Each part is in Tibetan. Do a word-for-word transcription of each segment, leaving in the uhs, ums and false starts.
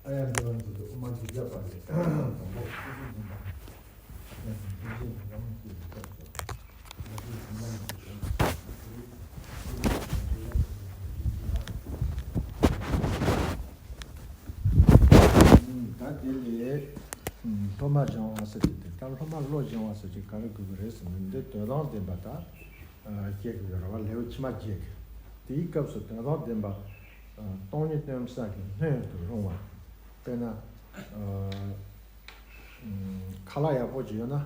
ཨ་ཡ་འདི་བ་འདི་དུ་ཨུ་མ་གི་རྒྱབ་པ་རེད། དང་པོ་ཨུ་ཚུགས་འཛིན་པ། ཡང་འཛིན་ཅན་གྱི་ལམ་སྐྱེས་པའི་སྐབས་སུ་ང་ཚོའི་བྱིན་རླབས་ཀྱི་ད་དེ་ལས་སློབ་མ་སྦྱང་བ་ཟེར་གྱི་དེ། ད་སློབ་མ་བློ་སྦྱང་བ་ཟེར་གྱི་ག་རེ་དགོས་ཀྱི་རེད་ཟེར་ན། འདི་དོན་དམ་བདེན་པ་ད་སྐྱེ་དགོས་ཀྱི་རེད་བ། ལེའུ་ཕྱི་མ་བརྒྱད་ཀྱི་དེའི་སྐབས་སུ་དོན་དམ་བདེན་པ་སྟོང་ཉིད་སྟོན་ས་གི་སྣོད་དུ་རུང་བ། དཔེར་ན་ཁ་ལག་ཡག་པོ་ཅིག་ཡོད་ན།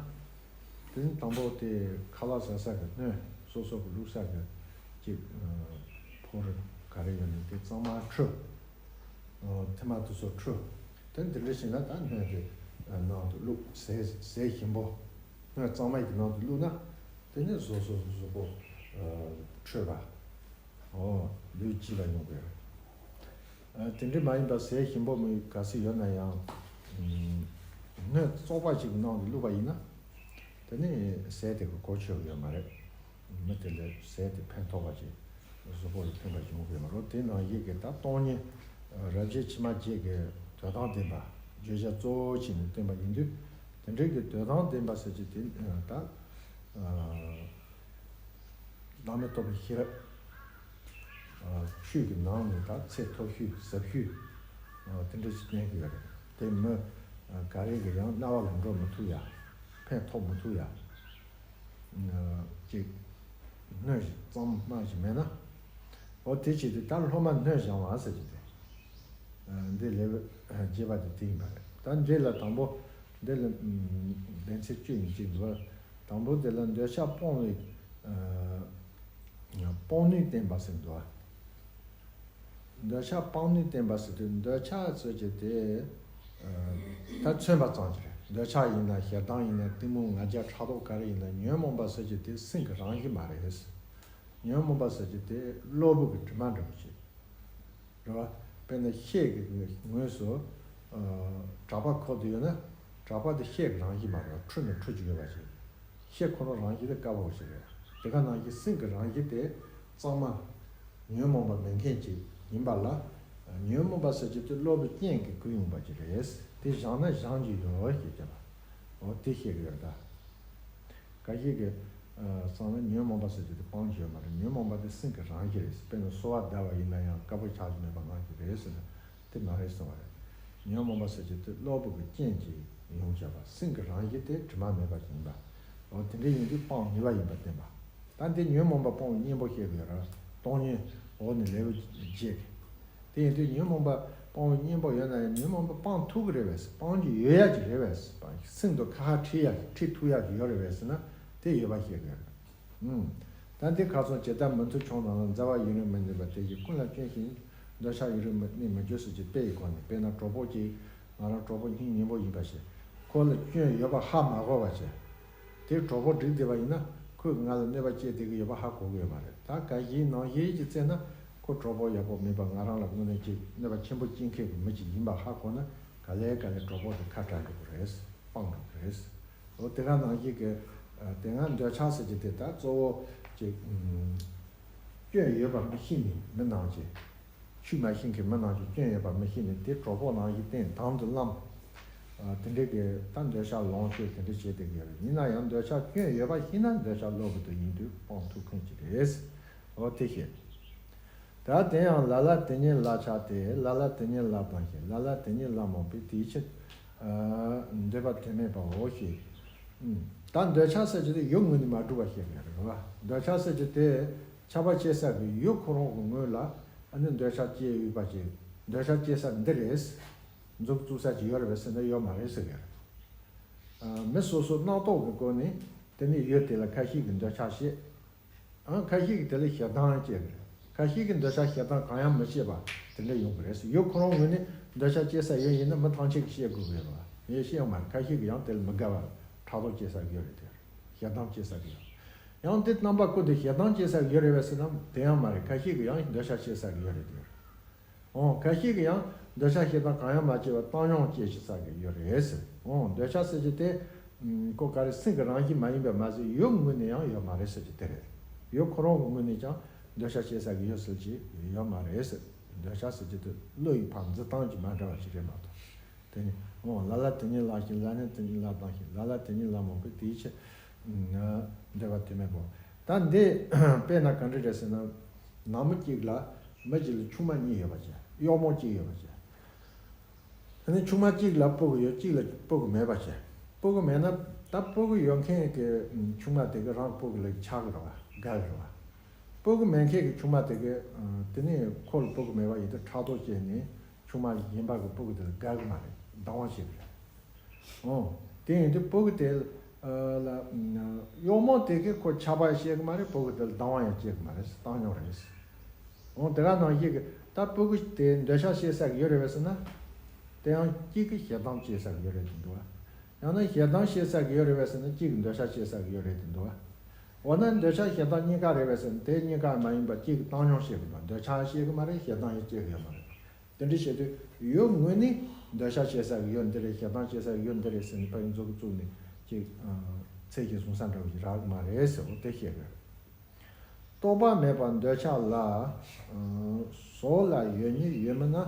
དེ་ནི་དང་པོ་དེ་ཁ་ལག་ཟ་ས་གི་སྣོད། སོ་སོ་གི་བླུགས་ས་གི་ཅིག་ཕོར་ག་རེ་ཡོད་ན་དེ་གཙང་མ་འཁྲུ། ཐེངས་མ་དེ་ཚོ་འཁྲུ། དེ་འདི་འདྲ་བྱས་ན་ད་སྣོད་དེ་ནང་དུ་བླུགས། ཟས་ཟས་ཞིམ་པོ། སྣོད་གཙང་མ་ཡི་ནང་དུ་བླུགས་ན། དེ་ནི་བཟོ་བཟོ་བཟོ་བཟོ་པོ་འཁྲུས་པ། ཨོ། ལུས་སྐྱིད་པ་ཡོང་གི་ཡོད། ཨ། དེ་འདྲ་མ་ཡིན་པ་ཟས་ཞིམ་པོ་མི་ག་ཚོད་ཡོད་ན་ཡང་། ཨམ། སྣོད་བཙོག་པ་ཞིག་གི་ནང་དུ་བླུགས་པ་ཡིན་ན། དེ་ནི་ཟས་དེ་གི་གོ་ཆོད་ཡོད་མ་རེད། མི་དེ་ལ་ཟས་དེ་ཕན་ཐོགས་པ་ཅིག་གཟུགས་པོ་ལ་ཕན་པ་ཡོང་གི་མ་རེད། དེ་ནང་བཞིན་གྱི་ད་སྟོང་ཉིད་རབ་བྱེད་ཕྱི་མ་བརྒྱད་ཀྱི་དོན་དམ་བདེན་པ་བརྗོད་བྱ་གཙོ་བོ་བྱས་ནས་བསྟན་པ་ཡིན་དུས། དེ་འདྲའི་གི་དོན་དམ་བདེན་པ་ཟེར་གྱི་དེ་ད། ཨ། བདག་མེད་རྟོགས་པའི་ཤེས་རབ། ཨ། ཆོས་ཀྱི་ནང་ནས་ད་ཚད་མཐོ་ཤོས་ཟབ་ཤོས། ཨ། དེ་འདྲ་ཞིག་བསྟན་གྱི་ཡོད་རེད། དེ་མི་ག་རེ་གི་ཡང་རྣ་བ་ལ་འགྲོ་མི་ཐུབ་ཡ། ཕན་ཐོགས་མི་ཐུབ་ཡ། ཨ། ཅིག་སྣོད་ཞིག་གཙང་མ་ཞིག་མེད་ན། འོ། དེ་བྱེད་དུས་ད་སློབ་མ་སྣོད་སྦྱང་བ་ཟེར་གྱི་དེ། ཨ། འདི་ལེའུ་བརྒྱད་པ་དེ་དེ་ཡིན་པ་རེད། ད་འདི་ལ་དང་པོ་འདི་ལ། ཨམ། སྡེ་ཚན་བཅུ་ཡིན་གཅིག་འདུག། དང་པོ་དེ་ལ་འདོད་ཆགས་སྤོང་བའི། ཨ། སྤང་ནུས་བསྟན་པ་ཟེར་འདུག། འདོད་ཆགས་སྤང་ནུས་བསྟན་པ་ཟེར་དུས། འདོད་ཆགས་ཟེར་གྱི་དེ། ཨ། ད་མཚོན་པ་ཙམ་ཅིག་རེད། འདོད་ཆགས་ཡིན་ན་ཞེ་སྡང་ཡིན་ན་གཏི་མུག་ང་རྒྱལ་ཕྲག་དོག་ག་རེ་ཡིན་ན། ཉོན་མོངས་པ་ཟེར་གྱི་དེ་སེམས་ཀྱི་རང་བཞིན་མ་རེད། ཉོན་མོངས་པ་ཟེར་གྱི་དེ་གློ་བུར་གྱི་དྲི་མ་འདྲ་པོ་ཅིག་རེད་བ། དཔེར་ན་ཤེལ་གྱི་ངོས་སུ། ཨ། གྲྭ་པ་ཁོལ་དུ་ཡོད་ན། གྲྭ་པ་དེ་ཤེལ་གྱི་རང་བཞིན་མ་རེད་བ། འཁྲུ་ན་འཁྲུ་གཅིག་ཡོད་པ་ཅིག། ཤེལ་ཁོ་རང་རང་བཞིན་དེ་དཀར་པོ་ཞིག་རེད། དེ་ག་ནང་བཞིན་སེམས་ཀྱི་རང་བཞིན་དེ་གཙང་མ། ཉོན་མོངས་པ་མེད་མཁན་ཅིག་ཡིན་པ་ལ། ཉོན་མོངས་པ་ཟེར་གྱི་དེ་གློ་བུར་རྐྱེན་གྱིས་བསྐུལ་ཡོང་བ་ཅིག་རེད། དེ་སྦྱངས་ན་སྦྱང་རྒྱུ་ཡོད་ཞེས་བྱ་བ། འོ། དེ་བཤད་ཀྱི་ཡོད་ད། ཁ་ཤས་ཀྱིས། ཨ། བསམ་ན་ཉོན་མོངས་པ་ཟེར་གྱི་དེ་སྤང་རྒྱུ་ཡོད་མ་རེད། ཉོན་མོངས་པ་དེ་སེམས་ཀྱི་རང་བཞིན་རེད། དཔེར་ན་སོལ་བ་བརྡར་བ་ཡིན་ན་ཡང་དཀར་པོ་ཆགས་ཀྱི་མེད་པ་ནང་བཞིན་རེད་ཟེར་ན། དེ་མ་རེད་གསུངས་པ་རེད། ཉོན་མོངས་པ་ཟེར་གྱི་དེ་གློ་བུར་གྱི་རྐྱེན་གྱིས་ཡོང་བྱ་བ། སེམས་ཀྱི་རང་བཞིན་དེ་དྲི་མ་མེད་པ་ཞིག་ཡིན་པ། འོ། དེ་འདྲ་ཡིན་དུས་སྤང་ནུས་པ་ཡིན་པ་བསྟན་པ། ད་འདི་ཉོན་མོངས་པ་སྤོང་བའི་གཉེན་པོ་བཤད་དགོས་ར། སྟོང་ཉིད་འོག་ནས་ལེའུ་བརྒྱད། དེ་ཡིན་དུས་ཉོན་མོངས་པ་སྤོང་བའི་གཉེན་པོ་ཡོད་ན་ཡང་། ཉོན་མོངས་པ་སྤང་ཐུབ་ཀྱི་རེད་པས། སྤང་རྒྱུ་ཡོད་ཡ་ཅིག་རེད་པས། སེམས་དུ་ཁ་ཁ་ཁྲིད་ཡ་ཁྲིད་ཐུབ་ཡ་ཅིག་ཡོད་རེད་པས་ཟེར་ན། དེ་ཡོད་པ་བཤད་དགོས་ར། ཨུམ། ད་འདི་ཁ་སང་ཇི་ལྟར་མི་མཐུན་ཕྱོགས་རྣམས་ལ། མཛའ་བ་ཡུན་རིང་མི་གནས་པ་དེ་བཞིན། ཀུན་ལ་སྐྱོན་ཞིང་འདོད་ཆགས་ཡུན་རིང་མི་གནས་མི་འགྱུར་ཟེར་གྱི་དཔེ་ཡི་སྒོ་ནས། དཔེར་ན་གྲོགས་པོ་གཅིག། ང་རང་གྲོགས་པོ་སྙིང་ཉེ་པོ་ཡིན་པ་ཞིག། ཁོ་ལ་སྐྱོན་ཡོད་པ་ཧ་མ་གོ་བ་བྱས། དེ་གྲོགས་པོ་འགྲིག་བསྡད་པ་ཡིན་ན། ཁོས་ང་ལ་གནོད་པ་སྐྱེལ་བསྡད་ཀྱི་ཡོད་པ་ཧ་གོ་གི་ཡོད་མ་རེད། ད་ག་གཞན་ནང་བཞིན་གྱི་བཙལ་ན། ཁོ་གྲོགས་པོ་ཡག་པོ་མིན་པ། ང་རང་ལ་དངོས་གནས་ཀྱི་གནོད་པ་ཆེན་པོ་སྐྱེལ་མཁན་གྱི་མི་ཅིག་ཡིན་པ་ཧ་གོ་ན། ག་ལེ་ག་ལེ་གྲོགས་པོ་དེ་ཁ་བྲལ་འགྲོ་གི་རེད། སྤང་འགྲོ་གི་རེད། འོ། དེ་ག་ནང་བཞིན་གྱི། ཨ། དེ་སྔ་འདོད་ཆགས་ཟེར་གྱི་དེ་ད་གཙོ་བོ་ཅིག། ཨུམ། སྐྱོན་ཡོད་པ་མི་ཤེས་ནས་མི་ནང་བཞིན། ཆོས་མ་ཤེས་མཁན་མི་ནང་བཞིན་སྐྱོན་ཡོད་པ་མི་ཤེས་ནས་དེ་གྲོགས་པོ་ནང་བཞིན་བསྟེན། དམ་དུ་བླངས། ཨ། དེ་འདྲའི་གི་ད་འདོད་ཆགས་ལོངས་སྤྱོད་དེ་འདྲ་བྱས་བསྡད་ཀྱི་ཡོད་རེད། ཡིན་ན་ཡང་འདོད་ཆགས་སྐྱོན་ཡོད་པ་ཤེས་ན། འདོད་ཆགས་གློ་བུར་དུ་ཡིན་དུས་སྤང་ཐུབ་མཁན་ཅིག་རེད། འོ། དེ་བཤད། ད་དེ་ཡང་ལ་ལ་དེ་ཉིད་ལ་ཆགས་ཏེ། ལ་ལ་དེ་ཉིད་ལ་སྡང་ཞིང་། ལ་ལ་དེ་ཉིད་ལ་རྨོངས་པའི། དེའི་ཕྱིར། ཨ། འདོད་པ་དོན་མེད་པའོ་ཞེས། ཨུམ། ད་འདོད་ཆགས་ཟེར་གྱི་དེ་ཡུལ་ངོས་ནས་མ་གྲུབ་པ་བཤད་ཀྱི་རེད་བ། འདོད་ཆགས་ཟེར་གྱི་དེ་ཆགས་པ་སྐྱེ་ས་གི་ཡུལ་ཁོ་རང་གི་ངོས་ལ། ཨ་ནི་འདོད་ཆགས་སྐྱེ་ཡོད་པ་ཅིག། འདོད་ཆགས་སྐྱེ་ས་འདི་རེད། མཛུབ་བཙུགས་ས་ཅིག་ཡོད་རེད་པས་ཟེར་ན་ཡོད་མ་རེད་ཟེར་གྱི་རེད། ཨ། མི་སོ་སོ་རྣམ་རྟོག་གི་སྒོ་ནས་དེ་ནས་ཡུལ་དེ་ལ་ཁ་ཤས་ཀྱིས་འདོད་ཆགས་སྐྱེ། ཨང་། ཁ་ཤས་ཀྱིས་དེ་ལ་ཞེ་སྡང་སྐྱེ་གི་རེད། ཁ་ཤས་ཀྱིས་འདོད་ཆགས་ཞེ་སྡང་གང་ཡང་མི་སྐྱེ་བ་དེ་འདྲ་ཡོང་གི་རེད། ཡུལ་ཁོ་རང་ངོས་ནས་འདོད་ཆགས་སྐྱེ་ས་ཡོད་ཡིན་ན་མི་ཐམས་ཅད་ཀྱིས་ཤེས་དགོས་ཀྱི་རེད་བ། ངས་ཤེས་ཡོད་མ་རེད། ཁ་ཤས་ཀྱིས་ཡང་དེ་ལ་མི་དགའ་བ། ཕྲག་དོག་སྐྱེ་ས་ཡོད་རེད་དེ། ཞེ་སྡང་སྐྱེ་ས་ཡོད། ཡང་དེ་རྣམ་པ་ཀུན་ཏུ་ཞེ་སྡང་སྐྱེ་ས་ཡོད་རེད་བས་ཟེར་ན་དེ་ཡང་མ་རེད། ཁ་ཤས་ཀྱིས་ཡང་འདོད་ཆགས་སྐྱེ་ས་ཡོད་རེད་དེ། འོང་། ཁ་ཤས་ཀྱིས་ཡང་འདོད་ཆགས་ཞེ་སྡང་གང་ཡང་མ་སྐྱེ་བར་བཏང་སྙོམས་སྐྱེ་ཤེས་ས་གི་ཡོད་རེད་ཟེར། འོང་། འདོད་ཆགས་ཟེར་གྱི་དེ། ཨུམ། ཀོ་ག་རེ་སེམས་ཀྱི་རང་བཞིན་མ་ཡིན་པས་མ་ཟད་ཡུལ་ངོས་ནས་ཡང་ཡོད་མ་རེད་ཟེར་གྱི་དེ་རེད། ཡུལ་ཁོ་རང་གི་ངོས་ནས་ཀྱང་འདོད་ཆགས་སྐྱེ་ས་གི་ཡོད་ཟེར་གྱི་ཡོད་མ་རེད་ཟེར། འདོད་ཆགས་ཟེར་གྱི་དེ་བློ་ཡི་ཕར་འཛིན་སྟངས་ཀྱིས་མ་འདྲ་བ་ཞིག་རེད་མ་གཏོགས། དེ་ནི་འོ་ལ་ལ་དེ་ཉིད་ལ་ཞིག་ལ་ནི་དེ་ཉིད་ལ་དང་ཞིག་ལ་ལ་དེ་ཉིད་ལ་མོ་གི་དེའི་ཕྱིར་འདོད་པ་དོན་མེད་པོ། ད་འདི་དཔེར་ན་ག་འདྲ་རེད་ཟེར་ན། ནང་མི་གཅིག་ལ་མི་གཅིག་ལ་ཆུང་མ་གཉིས་ཡོད་པ་བྱས། གཡོག་མོ་གཅིག་ཡོད་པ་བྱས། དེ་ནི་ཆུང་མ་གཅིག་ལ་སྤུ་གུ་ཡོད། གཅིག་ལ་སྤུ་གུ་མེད་པ་བྱས། སྤུ་གུ་མེད་ན་ད་སྤུ་གུ་ཡོད་མཁན་གྱི་ཆུང་མ་དེ་གི་རང་སྤུ་གུ་ལ་ཆགས་ཀྱི་རེད་བ། དགའ་གི་རེད་བ། སྤུ་གུ་མེད་མཁན་གྱི་ཆུང་མ་དེ་གི་དེ་ནི་ཁོ་ལ་སྤུ་གུ་མེད་པ་ཡིན་དུས་ཕྲག་དོག་སྐྱེས་ནས། ཆུང་མ་གཞན་པ་གི་སྤུ་གུ་དེ་ལ་དགའ་གི་མ་རེད། སྡང་བ་བྱེད་ཀྱི་རེད། འོ། དེ་ཡིན་དུས་སྤུ་གུ་དེ་ལ་གཡོག་མོ་དེ་གིས་ཁོ་ཆགས་པ་བྱེད་ཀྱི་མ་རེད། སྤུ་གུ་དེ་ལ་སྡང་བ་ཡང་སྐྱེ་གི་མ་རེད། བཏང་སྙོམས་རེད། འོ་དེ་ག་ནང་བཞིན་གྱི་ད་སྤུ་གུ་དེ་འདོད་ཆགས་སྐྱེ་ས་གི་ཡོད་རེད་པས་ཟེར་ན། དེ་ཡང་གཅིག་གི་ཞེ་སྡང་སྐྱེ་ས་གི་ཡོད་རེད་དེ་འདུག་བ། ཡང་ན་ཞེ་སྡང་སྐྱེ་ས་གི་ཡོད་རེད་པས་ཟེར་ན་གཅིག་གི་འདོད་ཆགས་སྐྱེ་ས་གི་ཡོད་རེད་དེ་འདུག་བ། འོ་ན་འདོད་ཆགས་ཞེ་སྡང་གཉིས་ཀ་རེད་པས་ཟེར་ན་དེ་གཉིས་ཀ་མ་ཡིན་པ་གཅིག་གི་བཏང་སྙོམས་བྱེད་གི་མ། འདོད་ཆགས་སྐྱེ་གི་མ་རེད། ཞེ་སྡང་ཡང་སྐྱེ་གི་ཡོད་མ་རེད། དེ་འདྲ་བྱེད་དུས་ཡུལ་དངོས་ནི་འདོད་ཆགས་སྐྱེ་ས་གི་ཡུལ་འདི་རེད། ཞེ་སྡང་སྐྱེ་ས་གི་ཡུལ་འདི་རེད་ཟེར་ནས་ཕ་ཡུལ་མཚོ་གི་བཙུགས་ནས་ཅིག་ཚད་ཀྱིས་བཟུང་ས་འདྲ་བོ་ཞིག་རག་གི་མ་རེད་ཟེར། འོ་དེ་བཤད་དགོས། རྟོག་པ་མེད་པར་འདོད་ཆགས་ལ། ཟོག་ལ་ཡོད་ཉིད་ཡོད་མིན་ན།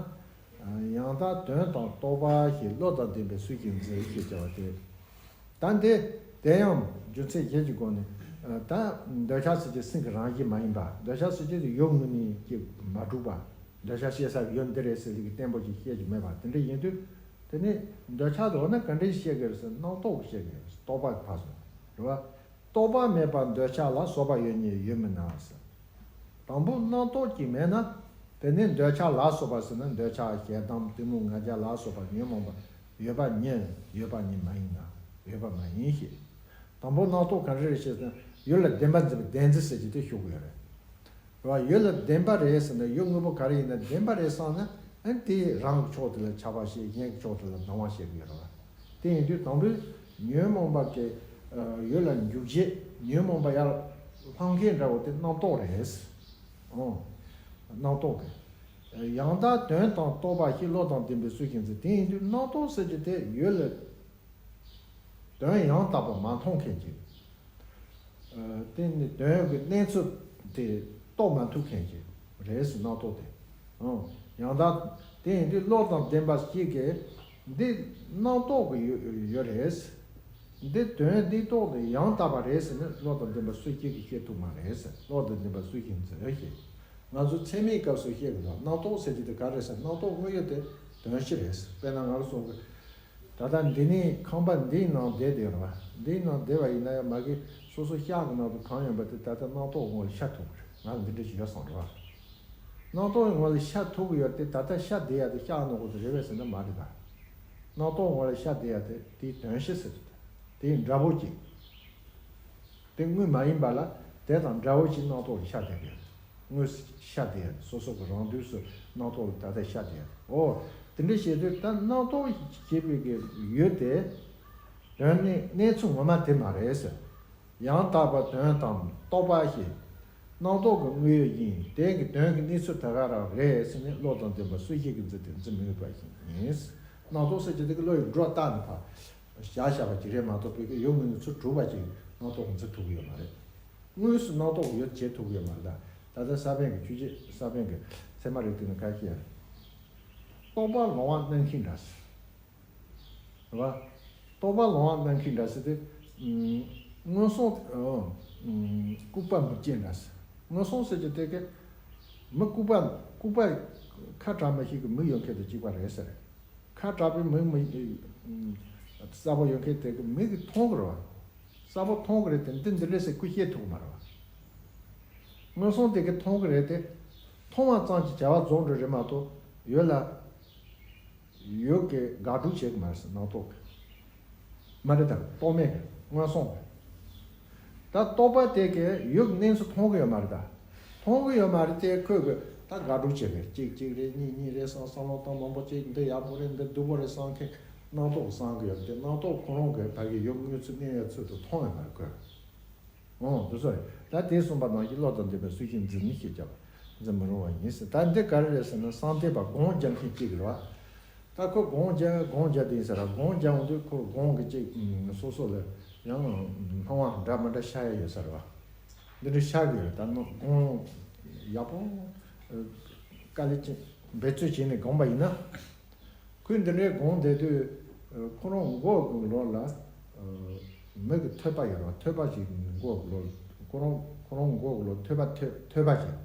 ཡང་དག་དོན་དམ་རྟོགས་པ་ཞིག་བློ་དང་ལྡན་པའི་ཚུལ་གྱིས་འཛིན་ཞེས་བྱ་བ་སྟེ། ད་འདི་དེ་ཡང་རྒྱུ་མཚན་གཞན་གྱི་སྒོ་ནས། ད་འདོད་ཆགས་ཟེར་གྱི་སེམས་ཀྱི་རང་བཞིན་མ་ཡིན་པ། འདོད་ཆགས་ཟེར་གྱི་ཡུལ་དངོས་ནས་ཀྱི་མ་གྲུབ་པ། འདོད་ཆགས་སྐྱེ་ས་ཡུལ་འདི་རེད་ཟེར་གྱི་བརྟན་པོ་ཅིག་བཤད་ཀྱི་མེད་པ་དེ་འདྲ་ཡིན་དུས། དེ་ནི་འདོད་ཆགས་དེ་འོ་ན་ག་འདྲས་བཤད་ཀྱི་རེད་ཟེར་ན་རྣམ་རྟོག་གིས་བཤད་ཀྱི་རེད། རྟོག་པ་གི་ཕར་སོང་རེད་བ། རྟོག་པ་མེད་པར་འདོད་ཆགས་ལ། ཟོག་པ་ཡོད་ཉིད་ཡོད་མིན་ན་ཟེར། དང་པོ་རྣམ་རྟོག་ཅིག་མེད་ན། དེ་ནི་འདོད་ཆགས་ལ་སོགས་པ་ཟེར་ན་འདོད་ཆགས་ཞེ་སྡང་གཏི་མུག་ང་རྒྱལ་ལ་སོགས་པ་ཉོན་མོངས་པ་ཡོད་པ་ཉིད་ཡོད་པ་ཉིད་མ་ཡིན་ན་ཡོད་པ་མ་ཡིན་ཞེས། དང་པོ་རྣམ་རྟོག་ག་རེ་རེད་ཅེ་ན་ཡུལ་ལ་བདེན་པར་འཛིན་པའི་བདེན་འཛིན་ཟེར་གྱི་དེ་ཞུགས་ཡོད་རེད། རེད་བ། ཡུལ་ལ་བདེན་པ་རེད་ཟེར་ན་ཡུལ་དངོས་པོ་ག་རེ་ཡིན་ན་བདེན་པ་རེད་བསམ་ན། ཨ་ནི་དེ་རང་གི་ཕྱོགས་དེ་ལ་ཆགས་པ་ཞིག་གཞན་གྱི་ཕྱོགས་དེ་ལ་སྡང་བ་བྱེད་ཀྱི་ཡོད་རེད་བ། དེ་ཡིན་དུས་དང་པོའི་ཉོན་མོངས་པ་གི་ཡུལ་ལ་འཇུག་བྱེད་ཉོན་མོངས་པ་ཡར་ལྷང་མཁན་འདྲ་བོ་དེ་རྣམ་རྟོག་རེད། ཨོ། རྣམ་རྟོག་གི། ཡང་དག་དོན་དམ་རྟོགས་པ་ཞིག་བློ་དང་ལྡན་པའི་ཚུལ་གྱིས་འཛིན། དེ་ཡིན་དུས་རྣམ་རྟོག་ཟེར་གྱི་དེ་ཡུལ་ལ་དོན་ཡང་དག་པ་མ་མཐོང་མཁན་གྱི། ཨ། དེ་ནི་དོན་གྱི་གནས་ཚུལ་དེ་རྟོགས་མ་ཐུབ་མཁན་ཞིག་རེད་ཟེར། རྣམ་རྟོག་དེ། ཨང་། ཡང་དག་དེ་ཡིན་དུས་བློ་དང་ལྡན་པ་ཞིག་གིས་འདི་རྣམ་རྟོག་གི་ཡོད་ཡོད་རེད། འདི་དོན་འདི་རྟོགས་ཏེ་ཡང་དག་པ་རེད་ཟེར་ནས་བློ་དང་ལྡན་པ་སུ་ཞིག་གིས་བཤད་ཐུབ་མ་རེད་ཟེར། བློ་དང་ལྡན་པ་སུ་ཞིག་འཛིན་ཞེས། ང་ཚོ་ཚད་མའི་སྐབས་སུ་བཤད་དགོས་ན་རྣམ་རྟོག་ཟེར་གྱི་དེ་ག་རེ་ཟེར། རྣམ་རྟོག་དངོས་ཡོད་དེ་དོན་སྤྱི་རེད། དཔེར་ན་ང་རང་ཚོ་གི་ད་ལྟ་འདི་ནས་ཁང་པ་འདིའི་ནང་བསྡད་བསྡད་རེད་བ། འདིའི་ནང་བསྡད་པ་ཡིན་ན་ཡང་མ་གི་སོ་སོ་ཤག་གི་ནང་དུ་གང་ཡོད་པ་དེ་ད་ལྟ་རྣམ་རྟོག་ངོ་ལ་ཤར་ཐུབ་ཀྱི་རེད། ང་ལ་འདི་འདྲ་ཞིག་ཡོད་བསམ་རེད་བ། རྣམ་རྟོག་ངོ་ལ་ཤར་ཐུབ་ཀྱི་ཡོད་དེ་ད་ལྟ་ཤར་བསྡད་ཡ་དེ་ཤག་ནང་གོ་དེ་རེད་པས་ཟེར་ན་མ་རེད་ད། རྣམ་རྟོག་ངོ་ལ་ཤར་བསྡད་ཡ་དེ་དེའི་དོན་སྤྱི་ཟེར་གྱི་དེ་དེའི་འདྲ་པོ་ཅིག་དེ་དངོས་མ་ཡིན་པ་ལ་དེ་དང་འདྲ་བོ་ཅིག་རྣམ་རྟོག་ལ་ཤར་བསྡད་པས། དངོས་སུ་ཤར་བསྡད་ཡ་དེ་སོ་སོ་གི་རང་དུས་སུ་རྣམ་རྟོག་ལ་ད་ལྟ་ཤར་བསྡད་ཡ་དེ། འོ། དེ་འདྲ་བྱེད་དུས་ད་རྣམ་རྟོག་ཞེས་པའི་གི་ཡུལ་དེ་དོན་ནི་གནས་ཚུལ་ངོ་མ་དེ་མ་རེད་ཟེར། ཡང་དག་པ་དོན་དམ་རྟོགས་པ་ཞེས། རྣམ་རྟོག་གི་དངོས་ཡུལ་ཡིན། དེ་གི་དོན་གྱི་གནས་ཚུལ་ད་ག་རང་རེད་ཟེར་ནས་བློ་དང་ལྡན་པ་སུ་ཞིག་གིས་འཛིན་ཏེ་འཛིན་མི་དགོས་པ་ཞིག་ཡིན། རྣམ་རྟོག་ཟེར་གྱི་དེ་གི་བློ་ཡི་སྒྲོ་བཏགས་ནས་ཕར་བཞག་བཞག་པ་ཅིག་རེད་མ་གཏོགས་པའི་གི་ཡུལ་དངོས་གནས་ཚུལ་གྲུབ་པ་ཅིག་རྣམ་རྟོག་གིས་འཛིན་ཐུབ་ཀྱི་ཡོད་མ་རེད། དངོས་སུ་རྣམ་རྟོག་གི་ཡུལ་བྱེད་ཐུབ་ཀྱི་ཡོད་མ་རེད་ད། ད་ལྟ་ས་པཎ་གྱི་ཆོས་བརྒྱད་ས་པཎ་གྱི་ཚད་མ་རིགས་གཏེར་ནས་ཁ་ཤས། རྟོག་པ་ལོང་བ་སྣང་མཁན་འདྲ། རེད་བ། རྟོག་པ་ལོང་བ་སྣང་མཁན་འདྲ་ཟེར་དེ། ཨུམ། སྔོན་སོང་། ཨུམ། ལྐུགས་པ་མིག་ཅན་འདྲ་ཟེར། སྔོན་སོང་ཟེར་གྱི་དེ་གི་མི་ལྐུགས་པ། ལྐུགས་པ་ཁ་གྲགས་མི་ཞིག་གི་མིག་ཡོད་མཁན་དང་གཅིག་པ་རེད་ཟེར། ཁ་གྲགས་པའི་མིག་མི། ཨུམ། གསལ་པོ་ཡོད་མཁན་དེ་གི་མིག་གིས་མཐོང་གི་རེད་བ། གསལ་པོ་མཐོང་གི་རེད་དེ་འདི་འདི་འདྲ་ཟེར་ཁོས་བཤད་ཐུབ་ཀྱི་མ་རེད་བ། སྔོན་སོང་དེ་གི་མཐོང་གི་རེད་དེ། མཐོང་བ་ཙམ་གྱིས་བྱ་བ་རྫོགས་འགྲོ་རེད་མ་གཏོགས་ཡོད་ལ། ཡུལ་གྱི་དགག་སྒྲུབ་བྱེད་ཀྱི་མ་རེད་ཟེར། རྣམ་རྟོག་གི་མ་རེད་ད། རྟོག་མེད་ཀྱི་སྔོན་སོང་གི། ད་རྟོག་པ་དེ་གིས་ཡུལ་གྱི་གནས་ཚུལ་མཐོང་གི་ཡོད་མ་རེད་ད། མཐོང་གི་ཡོད་མ་རེད་དེ་ཁོས་གི་ད་དགག་སྒྲུབ་བྱེད་གི་གཅིག་གཅིག་རེད། གཉིས་གཉིས་རེད་བསམ། བསམ་བློ་གཏོང་མང་པོ་ཅིག་འདི་ཡག་པོ་རེད། འདི་སྡུག་པོ་རེད་བསམ་མཁན་རྣམ་རྟོག་གིས་བསམ་གི་ཡོད་དེ་རྣམ་རྟོག་ཁོ་རང་གིས་ཕ་གི་ཡུལ་དངོས་ཚུལ་གནས་ཡོད་ཚུལ་དུ་མཐོང་ཡོད་མ་རེད་ཁོས། འོང་དུ་སོང་། ད་དེ་གསུངས་པ་ནང་བཞིན་བློ་དང་ལྡན་པའི་ཚུལ་གྱིས་འཛིན་ནི་ཞེས་བྱ་བ་འཛིན་མི་རུང་བ་ཡིན་ཟེར། ད་འདི་ག་རེ་རེད་ཟེར་ན་གསང་བསྟོད་པ་སྒོམ་རྒྱག་མཁན་གཅིག་རེད་བ། ད་ཁོ་སྒོམ་རྒྱག་སྒོམ་རྒྱག་དེ་ཡིན་ཟེར་ར། སྒོམ་རྒྱག་འོང་དུས་ཁོ་སྒོམ་གྱི་གཅིག་སོ་སོ་ལ་ཡང་སྣང་བ་འདྲ་མི་འདྲ་ཤར་ཡ་ཡོད་ས་རེད་བ། འདི་འདྲ་ཤར་གི་ཡོད། ད་སྒོམ་ཡག་པོ་དཀའ་ལས་ཅན་འབད་རྩོལ་བྱས་ནས་སྒོམ་པ་ཡིན་ན། ཁོས་འདི་འདྲའི་དགོངས་བསྡད་དུས། ཁོ་རང་མགོ་གི་ལོགས་ལ་མི་གི་ཐོད་པ་ཡོད་རེད་བ། ཐོད་པ་ཞིག་མགོ་གི་ལོགས། ཁོ་རང་ཁོ་རང་མགོ་གི་ལོགས་ཐོད་པ་ཐོད་ཐོད་པ་ཞིག་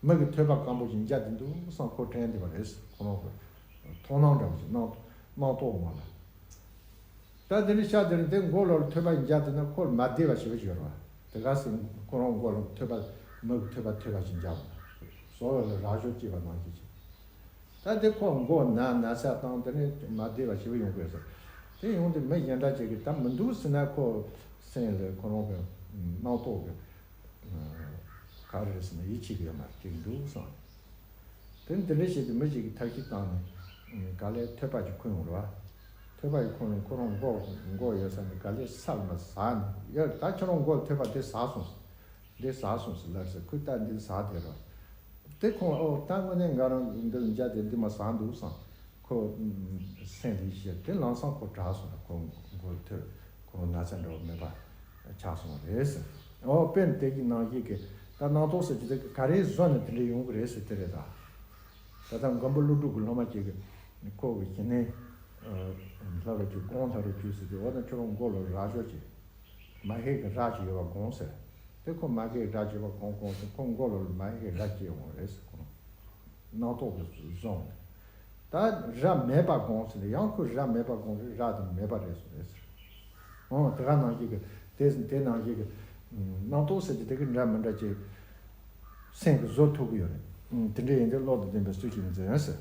མི་གི་ཐོད་པ་སྐམ་པོ་ཞིག་འཇགས་བསྡད་འདུག་བསམ། ཁོ་དྲན་བསྡད་པ་རེད། ཁོ་རང་གི་མཐོང་སྣང་འདྲ་བོ་ཞིག་སྣང་སྣང་ཐོག་ངོ་ལ། ད་དེ་ནས་ཤ་དེ་རིང་དེ་མགོ་ལོག་ལ་ཐོད་པ་འཇགས་བསྡད་ན་ཁོར་མ་བདེ་བ་ཞེ་པོ་ཞིག་ཡོད་རེད་བ། དེ་ག་སེ་ཁོ་རང་མགོ་ལ་ཐོད་པ་མི་གི་ཐོད་པ་ཐོད་པ་ཞིག་འཇགས་པ། ཟོག་ལ་རག་ཤོག་ཅེས་པ་ནང་བཞིན་ཞིག་ད་དེ་ཁོ་མགོ་ན་ན་ཚ་དང་དེ་ནས་མ་བདེ་བ་ཞེ་པོ་ཡོང་གི་ཡོད་ཟེར། དེ་ཡོང་དུས་མི་གཞན་དག་ཅིག་གིས་ད་མི་འདུག་ཟེར་ན་ཁོ་སེམས་ལ་ཁོ་རང་གི་སྣང་ཐོག་གི་ག་རེ་རེད་ཟེར་ན་ཡིད་ཆེས་ཀྱི་ཡོད་མ་རེད། ཅིག་འདུག་བསམ། དེ་ནས་དེ་འདྲ་བྱས་ཏེ་མི་ཞིག་གིས་ཐབས་ཤེས་བཏང་ནས་ག་ལེར་ཐོད་པ་ཅིག་ཁུར་ཡོང་རེད་བ། ཐོད་པ་ཅིག་ཁུར་ནས་ཁོ་རང་མགོ་མགོ་ཡོད་ས་ནས་ག་ལེར་ས་ལ་མར་ཟགས་ནས། ཡ་ད་ཁྱོད་རང་མགོ་ལ་ཐོད་པ་དེ་ཟགས་སོང་། འདི་ཟགས་སོང་ཟེར་ལབ་ཟེར། ཁོས་ད་འདི་ཟགས་བསྡད་རེད། དེ་ཁོང་ཨོ་ད་དངོས་གནས་ང་རང་འདི་ལ་འཇགས་ཏེ་འདི་མར་ཟགས་འདུག་བསམ། ཁོ་སེམས་ལ་ཞེ། དེ་ལམ་སང་ཁོ་དྲག་སོང་། ཁོ་མགོ་ལ་ཐོད། ཁོ་ན་ཚ་འདྲ་བོ་མེད་པ་ཆགས་སོང་བ་རེད་ཟེར། ཨོ་དཔེར་ན་དེ་གི་ནང་བཞིན་གྱི་ད་སྣང་སྟོབས་ཟེར་གྱི་དེ་ག་རེ་བཟོས་ནས་དེ་འདྲ་ཡོང་གི་རེད་ཟེར་དེ་རེད་ད། ད་ལྟ་མགོན་པོ་ཀླུ་སྒྲུབ་ཀྱི་སློབ་མ་ཅིག་གིས་ཁོ་གི་ཞི་གནས་ལྷ་རུ་བཅུག། གོང་ལྷ་རུ་བཅུག་ཟེར་དུས། འོ་ན་ཁྱོད་རང་མགོ་ལ་རྭ་ཅོ་ཅིག་མ་ཧེ་གི་རྭ་ཅིག་ཡོད་པ་དགོངས་ཟེར། དེ་ཁོ་མ་ཧེ་གི་རྭ་ཅིག་ཡོད་པ་དགོངས་དགོངས་ཟེར། ཁོ་མགོ་ལ་མ་ཧེ་གི་རྭ་སྐྱེས་འོང་རེད་ཟེར། ཁོ་རང་སྣང་སྟོབས་ཀྱིས་བཟུང་། ད་རྭ་མེད་པ་དགོངས་ཟེར་ནས་ཡང་ཁོས་རྭ་མེད་པ་དགོངས་རེད། རྭ་དེ་མེད་པ་རེད་ཟེར་རེད་ཟེར། འོ་དེ་ག་ནང་བཞིན་གྱི་དེ་དེ་ནང་བཞིན་གྱི་སྣང་སྟོབས་ཟེར་གྱི་དེ་གི་འདྲ་མི་འདྲ་ཅིག་སེམས་ཀྱིས་བཟོ་ཐུབ་ཀྱི་ཡོད་རེད། དེ་འདྲ་ཡིན་དུས་བློ་དང་ལྡན་པའི་ཚུལ་གྱིས་འཛིན་ཟེར།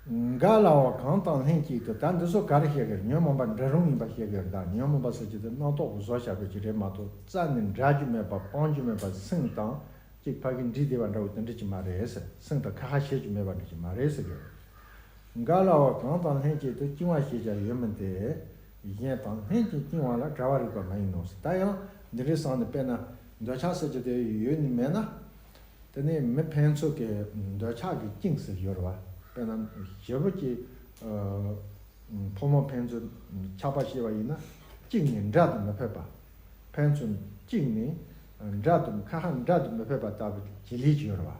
འགའ་ལའང་གང་དང་ལྷན་ཅིག་ཏུ། ད་འདི་ཚོ་ག་རེ་བཤད་ཀྱི་རེད། ཉོན་མོངས་པ་འདྲ་རུང་ཡིན་པ་བཤད་ཀྱི་རེད། ད་ཉོན་མོངས་པ་ཟེར་གྱི་དེ་སྣང་སྟོབས་ཀྱིས་བཟོ་བཞག་པ་ཅིག་རེད་མ་གཏོགས་རྩ་ནས་འདྲ་རྒྱུ་མེད་པ་སྤང་རྒྱུ་མེད་པ་སེམས་དང་ཅིག་ཕ་གི་འདྲེས་བསྡད་པ་འདྲ་བོ་དེ་འདྲ་ཅིག་མ་རེད་ཟེར། སེམས་དང་ཁ་ཁ་བྱེད་རྒྱུ་མེད་པ་འདྲ་ཅིག་མ་རེད་ཟེར་གི་རེད། འགའ་ལའང་གང་དང་ལྷན་ཅིག་ཏུ། བཅིང་བ་ཞེས་བྱ་ཡོད་མིན་ཏེ། གཞན་དང་ལྷན་ཅིག་བཅིང་བ་ལ། འདྲ་བར་རིག་པ་མ་ཡིན་ནོ་ཟེར། ད་ཡང་འདི་འདྲའི་སང་ནས་དཔེར་ན་འདོད་ཆགས་ཟེར་གྱི་དེ་ཡོད་ནི་མེད་ན། དེ་ནས་མི་ཕན་ཚུན་གྱི་འདོད་ཆགས་ཀྱི་བཅིངས་ཟེར་ཡོད་རེད་བ། དཔེར་ན་ཞེ་པོ་ཅིག་ཕོ་མོ་ཕན་ཚུན་ཆགས་པ་ཞེས་པ་ཡིན་ན་བཅིངས་ནས་འདྲ་དུ་མི་ཕོད་པ། ཕན་ཚུན་བཅིངས་ནས་འདྲ་དུ་ཁ་ཁ་འདྲ་དུ་མི་ཕོད་པ་ལྟ་བུའི་བྱེད་ལས་ཅིག་ཡོད་རེད་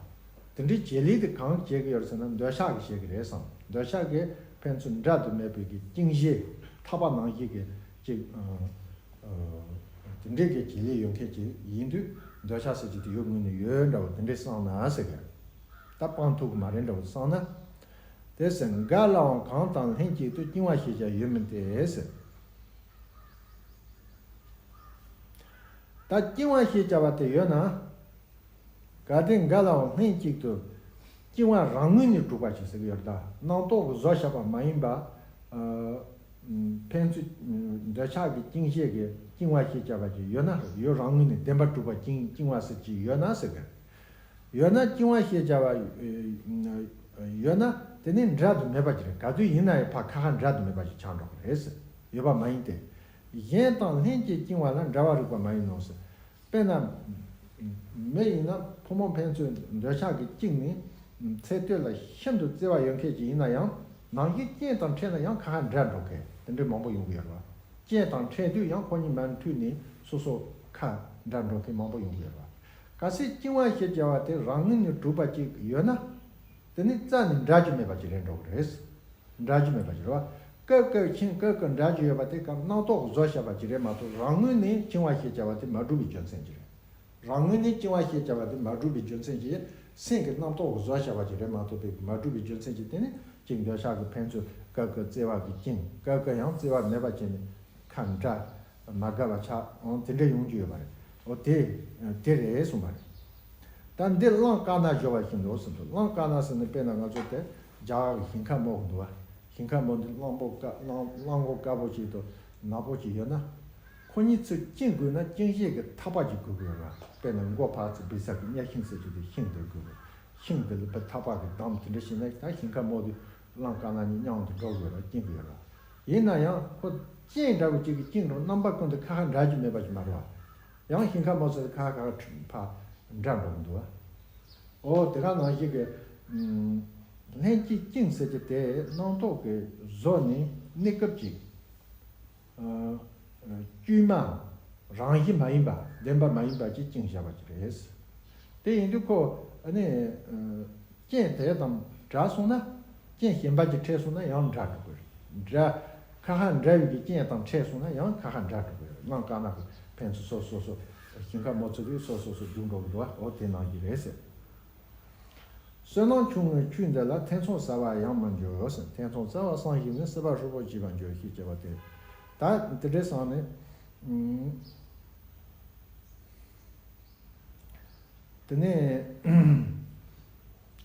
བ། དེ་འདྲའི་བྱེད་ལས་དེ་གང་བྱེད་ཀྱི་ཡོད་རེད་ཟེར་ན་འདོད་ཆགས་ཀྱིས་བྱེད་ཀྱི་རེད་བསམ། འདོད་ཆགས་ཀྱིས་ཕན་ཚུན་འདྲ་དུ་མེད་པའི་གི་བཅིངས་བྱེད་ཐག་པ་ནང་བཞིན་གྱི་ཅིག་དེ་འདྲའི་གི་བྱེད་ལས་ཡོད་མཁན་ཅིག་ཡིན་དུས་འདོད་ཆགས་ཟེར་གྱི་དེ་ཡོད་ངོས་ནས་ཡོད་འདྲ་བོ་དེ་འདྲའི་བསམ་ན་ཟེར་གི། ད་སྤང་ཐུབ་ཀྱི་མ་རེད་འདྲ་བོ་བསམ་ན། དེ་ཟེར། འགའ་ལའང་གང་དང་ལྷན་ཅིག་ཏུ། བཅིང་བ་ཞེས་བྱ་ཡོད་མིན་ཏེ་ཟེར། ད་བཅིང་བ་ཞེས་བྱ་བ་དེ་ཡོད་ན། གལ་ཏེ་འགའ་ལའང་ལྷན་ཅིག་ཏུ། བཅིང་བ་རང་ངོས་ནས་གྲུབ་པ་ཞིག་ཟེར་གྱི་ཡོད་རེད་ད། སྣང་སྟོབས་ཀྱིས་བཟོ་བཞག་པ་མ་ཡིན་པ། ཨ། ཕན་ཚུན་འདོད་ཆགས་ཀྱི་བཅིངས་བྱེད་ཀྱི་བཅིང་བ་ཞེས་བྱ་བ་ཅིག་ཡོད་ན། ཡུལ་རང་ངོས་ནས་བདེན་པར་གྲུབ་པ་བཅིང་བཅིང་བ་ཟེར་ཅིག་ཡོད་ན་ཟེར་གི། ཡོད་ན་བཅིང་བ་ཞེས་བྱ་བ་ཡོད་ན་དེ་ནི་འདྲ་དུ་མེད་པ་ཅིག་རེད། ག་དུས་ཡིན་ན་ཡང་ཕར་ཁ་ཁ་འདྲ་དུ་མེད་པ་ཞིག་ཆགས་འགྲོ་གི་རེད་ཟེར། ཡོད་པ་མ་ཡིན་ཏེ། གཞན་དང་ལྷན་ཅིག་བཅིང་བ་ལ། འདྲ་བར་རིག་པ་མ་ཡིན་ནོ་ཟེར། དཔེར་ན། མི་ཡིན་ན་ཕོ་མོ་ཕན་ཚུན་འདོད་ཆགས་ཀྱིས་བཅིངས་ནས་ཚེ་སྟོད་ལ་ཤིན་ཏུ་བརྩེ་བ་ཡོད་མཁན་ཅིག་ཡིན་ན་ཡང་ནང་བཞིན་རྐྱེན་དང་འཕྲད་ན་ཡང་ཁ་ཁ་འདྲ་འགྲོ་མཁན་དེ་འདྲའི་མང་པོ་ཡོང་གི་ཡོད་རེད་བ། རྐྱེན་དང་འཕྲད་དུས་ཡང་ཁོ་གཉིས་མ་མཐུན་ནས་སོ་སོ་ཁ་འདྲ་འགྲོ་མཁན་མང་པོ་ཡོང་གི་ཡོད་རེད་བ། གལ་སྲིད་བཅིང་བ་ཞེས་བྱ་བ་དེ་རང་ངོས་ནས་གྲུབ་པ་ཅིག་ཡོད་ན། དེ་ནི་རྩ་ནས་འདྲ་རྒྱུ་མེད་པ་ཅིག་རེད་འགྲོ་གི་རེད། འདྲ་རྒྱུ་མེད་པ་ཅིག་རེད་བ། ཀ་ཀ་ཁྱིམ་ཀ་ཀ་འདྲ་རྒྱུ་ཡོད་པ་དེ་སྐབས་སྣང་སྟོབས་ཀྱིས་བཟོ་བཞག་པ་ཅིག་རེད་མ་གཏོགས་རང་ངོས་ནས་བཅིང་བ་ཞེས་བྱ་བ་དེ་མ་གྲུབ་པའི་རྒྱུ་མཚན་ཅིག་རེད། རང་ངོས་ནས་བཅིང་བ་ཞེས་བྱ་བ་དེ་མ་གྲུབ་པའི་རྒྱུ་མཚན་གྱིས་སེམས་ཀྱི་རྣམ་རྟོག་གིས་བཟོ་བྱ་བ་ཅིག་རེད་མ་གཏོགས་པའི་མ་གྲུབ་པའི་རྒྱུ་མཚན་གྱིས་དེ་ནི་གཅིག་འདོད་ཆགས་ཀྱི་ཕན་ཚུན་ཀ་ཀ་བརྩེ་བ་གིས་བཅིངས། ཀ་ཀ་ཡང་བརྩེ་བ་མེད་པ་བྱས་ནས་ཁ་འདྲ་མ་དགའ་བ་ཆགས། འོང་དེ་འདྲ་ཡོང་རྒྱུ་ཡོད་པ་རེད། འོ་དེ་དེ་རེད་གསུངས་པ་རེད། ད་འདི་གླང་དཀར་ནག་སྦྱོར་བ་བཞིན་དུ་ཟེར་འདུག་གླང་དཀར་ནག་ཟེར་ནས་དཔེར་ན་ང་ཚོ་དེ་རྒྱ་གར་གྱི་ཞིང་ཁ་མོ་གི་འདུག་བ། ཞིང་ཁ་མོ་འདི་གླང་པོ་དཀར་གླང་གླང་པོ་དཀར་པོ་ཞིག་དང་ནག་པོ་ཞིག་ཡོད་ན། ཁོ་གཉིས་ཚུར་བཅིང་དགོས་ན་བཅིང་བྱེད་ཀྱི་ཐག་པ་ཅིག་དགོས་ཀྱི་ཡོད་རེད། དཔེར་ན་མགོ་ཕར་ཚུར་འབུད་ས་གི་གཉའ་ཤིང་ཟེར་གྱི་དེ་ཤིང་དེ་དགོས་ཀྱི། ཤིང་དེ་ལ་བུ་ཐག་པ་གི་འདམ་དེ་འདྲ་ཞིག་ན་ད་ཞིང་ཁ་མོ་དེ་གླང་དཀར་ནག་གཉིས་མཉམ་དུ་འགྲོ་དགོས་རེད། བཅིང་དགོས་རེད། ཡིན་ན་ཡང་ཁོ་སྤྱན་འདྲ་བོ་ཅིག་གིས་བཅིངས་རུང་རྣམ་པ་ཀུན་ཏུ་ཁ་ཁ་འདྲ་རྒྱུ་མེད་པ་ཞིག་མ་རེད་བ། ཡང་ཞིང་ཁ་མོ་ཟེར་ཁ་ཁ་ཕར་འདྲ་འགྲོ་གི་འདུག་བ། འོ་དེ་ག་ནང་བཞིན་གྱི་ལྷན་ཅིག་བཅིངས་ཟེར་གྱི་དེ་སྣང་སྟོབས་ཀྱིས་བཟོས་ནས་གནས་སྐབས་ཅིག་ཨ། ཨ། བཅོས་མ་རང་བཞིན་མ་ཡིན་པ་བདེན་པ་མ་ཡིན་པ་ཅིག་བཅིངས་བཞག་པ་ཅིག་རེད། དེ་ཡིན་དུས་ཁོ་ཨ་ནི་ཨ། རྐྱེན་དེ་དང་ འདྲ་སོང་ན། རྐྱེན་གཞན་པ་གྱིས་འཕྲད་སོང་ན་ཡང་འདྲ་འགྲོ་གི་རེད། འདྲ། ཁ་ཁ་འདྲ་བའི་གི་རྐྱེན་དང་འཕྲད་སོང་ན་ཡང་ཁ་ཁ་འདྲ་འགྲོ་གི་རེད། གླང་དཀར་ནག་གི་ཕན་ཚུན་སོ་སོ་སོ། ཞིང་ཁ་མོ་ཚོ་གིས་སོ་སོ་སོ་རྒྱུག་འགྲོ་གི་འདུག་བ། འོ་དེ་ནང་བཞིན་རེད་ཟེར། བསོད་ནམས་ཆུང་ངུའི་ཆོས་འདི་ལ། ཐེ་ཚོམ་ཟ་བར་ཡང་མི་འགྱུར་ཟེར། ཐེ་ཚོམ་ཟ་བ་སང་ཞིག་ནི། སྲིད་པ་ཧྲིལ་པོར་སྐྱེས་པར་འགྱུར་ཞེས་བྱ་བ་སྟེ། ད་དེ་འདྲའི་སང་ནི། ཨུམ། དེ་ནས་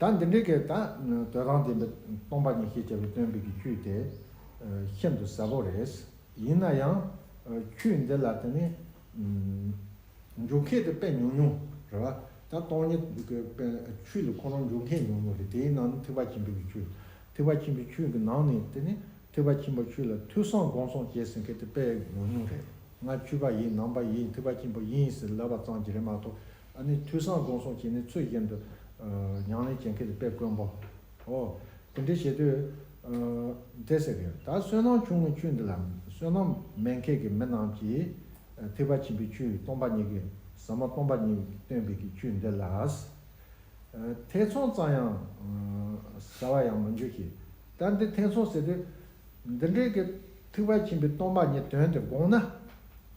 ད་འདི་འདྲའི་གི་ད་དོན་དམ་བདེན་པའི་སྟོང་པ་ཉིད་ཤེས་བྱ་བའི་སྟོན་པའི་གི་ཆོས་དེ་ཤིན་ཏུ་ཟབ་པོ་རེད། ཡིན་ན་ཡང་ཆོས་འདི་ལ་དེ་ནི་འཇུག་མཁན་དེ་དཔེ་ཉུང་ཉུང་རེད་བ། ད་སྟོང་ཉིད་ཀྱི་དཔེ་ཆོས་ལ་ཁོ་རང་འཇུག་མཁན་ཉུང་ཉུང་རེད། དེའི་ནང་ནས་ཐེག་པ་ཆེན་པོའི་གི་ཆོས། ཐེག་པ་ཆེན་པོའི་ཆོས་ཀྱི་ནང་ནས་དེ་ནི་ཐེག་པ་ཆེན་པོའི་ཆོས་ལ་ཐོས་བསམ་སྒོམ་གསུམ་བྱེད་ཟེར་མཁན་དེ་དཔེ་ཉུང་ཉུང་རེད། ང་ཆོས་པ་ཡིན། ནང་པ་ཡིན། ཐེག་པ་ཆེན་པོ་ཡིན་ཟེར་ལབ་པ་ཙམ་གྱིས་རེད་མ་གཏོགས། ཨ་ནི་ཐོས་བསམ་སྒོམ་གསུམ་བྱས་ནས་ཚུལ་བཞིན་དུ་ཨ་ཉམས་ལེན་བྱེད་མཁན་དེ་དཔེ་དཀོན་པོ། ཨོ། དེ་འདྲ་བྱེད་དུས་ཨ་དེ་ཟེར་གི། ད་བསོད་ནམས་ཆུང་ངུའི་ཆོས་འདི་ལ། བསོད་ནམས་མེད་མཁན་གྱི་མི་རྣམས་ཀྱིས་ཨ་ཐེག་པ་ཆེན་པོའི་ཆོས་སྟོང་པ་ཉིད་ཀྱི་ཟབ་མོ་སྟོང་པ་ཉིད་ཀྱིས་སྟོན་པའི་གི་ཆོས་འདི་ལ། ཐེ་ཚོམ་ཙམ་ཡང་ཟ་བར་ཡང་མི་འགྱུར་ཞེས། ད་འདི་ཐེ་ཚོམ་ཟེར་དུས། འདི་འདྲའི་གི་ཐེག་པ་ཆེན་པོའི་སྟོང་པ་ཉིད་དོན་དེ་དགོངས་ན།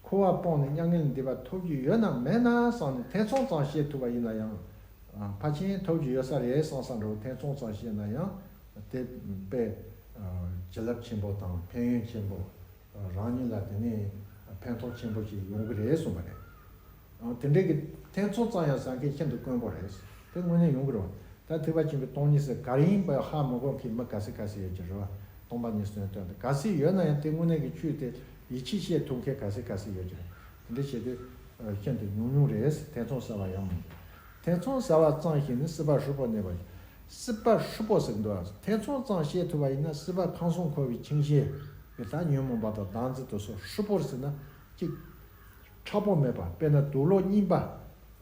འཁོར་བ་སྤངས་ནས་མྱ་ངན་ལས་འདས་པ་ཐོབ་རྒྱུ་ཡོད་ན་མེད་ན་བསམ་ནས་ཐེ་ཚོམ་ཙམ་བྱེད་ཐུབ་པ་ཡིན་ན་ཡང་། ཕལ་ཆེར་ཐོབ་རྒྱུ་ཡོད་ས་རེད་བསམ་བསམ་འདྲ་བོ་ཐེ་ཚོམ་ཙམ་བྱས་ན་ཡང་། དེ་དཔེ་བྱིན་རླབས་ཆེན་པོ་དང་ཕན་ཡོན་ཆེན་པོ། རང་ཉིད་ལ་དེ་ནས་ཕན་ཐོགས་ཆེན་པོ་ཞིག་ཡོང་གི་རེད་གསུངས་པ་རེད། དེ་འདྲའི་གི་ཐེ་ཚོམ་ཙམ་ཡང་ཟ་མཁན་ཤིན་ཏུ་དཀོན་པོ་རེད། དེ་དངོས་གནས་ཡོང་གི་རེད་བ། ད་ཐེག་པ་ཆེན་པོའི་སྟོང་ཉིད་ཟེར་ག་རེ་ཡིན་པ་ཧ་མ་གོ་མཁན་མི་ག་ཚོད་ག་ཚོད་ཡོད་ཀྱི་རེད་བ། སྟོང་པ་ཉིད་སོང་དོན་དུ་ག་ཚོད་ཡོད་ན་ཡང་དེ་དངོས་གནས་ཀྱི་ཆོས་དེ་ཡིད་ཆེས་བྱེད་ཐུབ་མཁན་ག་ཚོད་ག་ཚོད་ཡོད་ཀྱི་རེད། དེ་འདྲ་བྱེད་དུས་ཤིན་ཏུ་ཉུང་ཉུང་རེད། ཐེ་ཚོམ་ཟ་བ་ཡང་མི་འགྱུར། ཐེ་ཚོམ་ཟ་བ་ཙམ་ཞིག་ནི། སྲིད་པ་ཧྲིལ་པོར་གནས་པ་ཡིན། སྲིད་པ་ཧྲིལ་པོ་ཟེར་འདུག་ཨ། ཐེ་ཚོམ་ཙམ་བྱེད་ཐུབ་པ་ཡིན་ན། སྲིད་པ་ཁམས་གསུམ་འཁོར་བའི་འཆིང་བྱེད་ཀྱི་ད་ཉོན་མོངས་པ་དང་བདག་འཛིན་དེ་ཚོ་ཧྲིལ་པོར་ཟེར་ན་གཅིག་མཁྲེགས་པོ་མེད་པ། དཔེར་ན་དུག་ལོག་རྙིང་པ་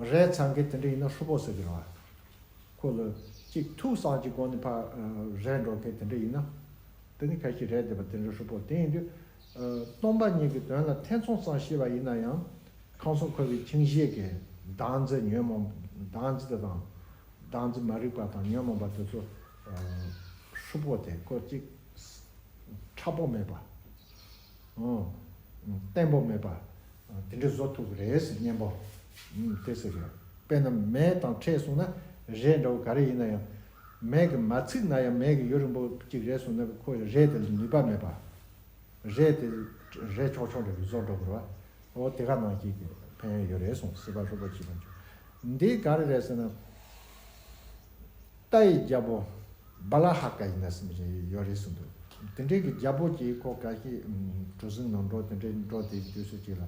རལ་ཚར་མཁན་དེ་འདྲ་ཡིན་ན་ཧྲིལ་པོ་ཟེར་གི་རེད་བ། ཁོ་ལ་གཅིག་ཐུག་སང་གཅིག་གོང་ནས་ཕར་རལ་འགྲོ་མཁན་དེ་འདྲ་ཡིན་ན། དེ་ནི་ཁ་ཤས་རལ་བསྡད་པ་དེ་འདྲ་ཧྲིལ་པོ། དེ་ཡིན་དུས་སྟོང་པ་ཉིད་ཀྱི་དོན་ལ་ཐེ་ཚོམ་ཙམ་བྱས་པ་ཡིན་ན་ཡང་། ཁམས་གསུམ་འཁོར་བའི་འཆིང་བྱེད་ཀྱི་བདག་འཛིན་ཉོན་མོངས། བདག་འཛིན་དེ་དང་། བདག་འཛིན་མ་རིག་པ་དང་ཉོན་མོངས་པ་དེ་ཚོ་ཧྲིལ་པོ་དེ་ཁོ་གཅིག་མཁྲེགས་པོ་མེད་པ། ཨང་། བརྟན་པོ་མེད་པ། དེ་འདྲ་བཟོ་ཐུབ་ཀྱི་རེད་ཟེར། གཉེན་པོ། ཨང་། དེ་ཟེར་གི། དཔེར་ན་མེ་དང་འཕྲད་སོང་ན་རས་འདྲ་བོ་ག་རེ་ཡིན་ན་ཡང་། མེ་གིས་མ་ཚིག་ན་ཡང་མེ་གིས་ཡུན་རིང་པོ་གཅིག་རེད་སོང་ན་ཁོ་རས་དེ་ལ་ནུས་པ་མེད་པ། རས་དེ་རས་ཆོག་ཆོག་འདྲ་བོ་བཟོ་འགྲོ་དགོས་རེད་བ། འོ་དེ་ག་ནང་བཞིན་གྱི་ཕན་ཡོན་ཡོད་རེད་གསུངས། སྲིད་པ་ཧྲིལ་པོར་སྐྱེས་པར་འགྱུར། འདི་ག་རེ་རེད་ཟེར་ན། རྟ་ཡི་རྒྱལ་པོ་བ་ལ་ཧ་ཀ་ཡིན་ན་ཟེར་མི་ཞིག་ཡོད་རེད་གསུངས་འདུག་དེ་འདྲའི་གི་རྒྱལ་པོ་ཅིག་ཁོ་འགའ་ཞིག་གྲུ་གཟིངས་ནང་འགྲོ། དེ་འདྲའི་འགྲོ་དེའི་དུས་སུ་ཅིག་ལ།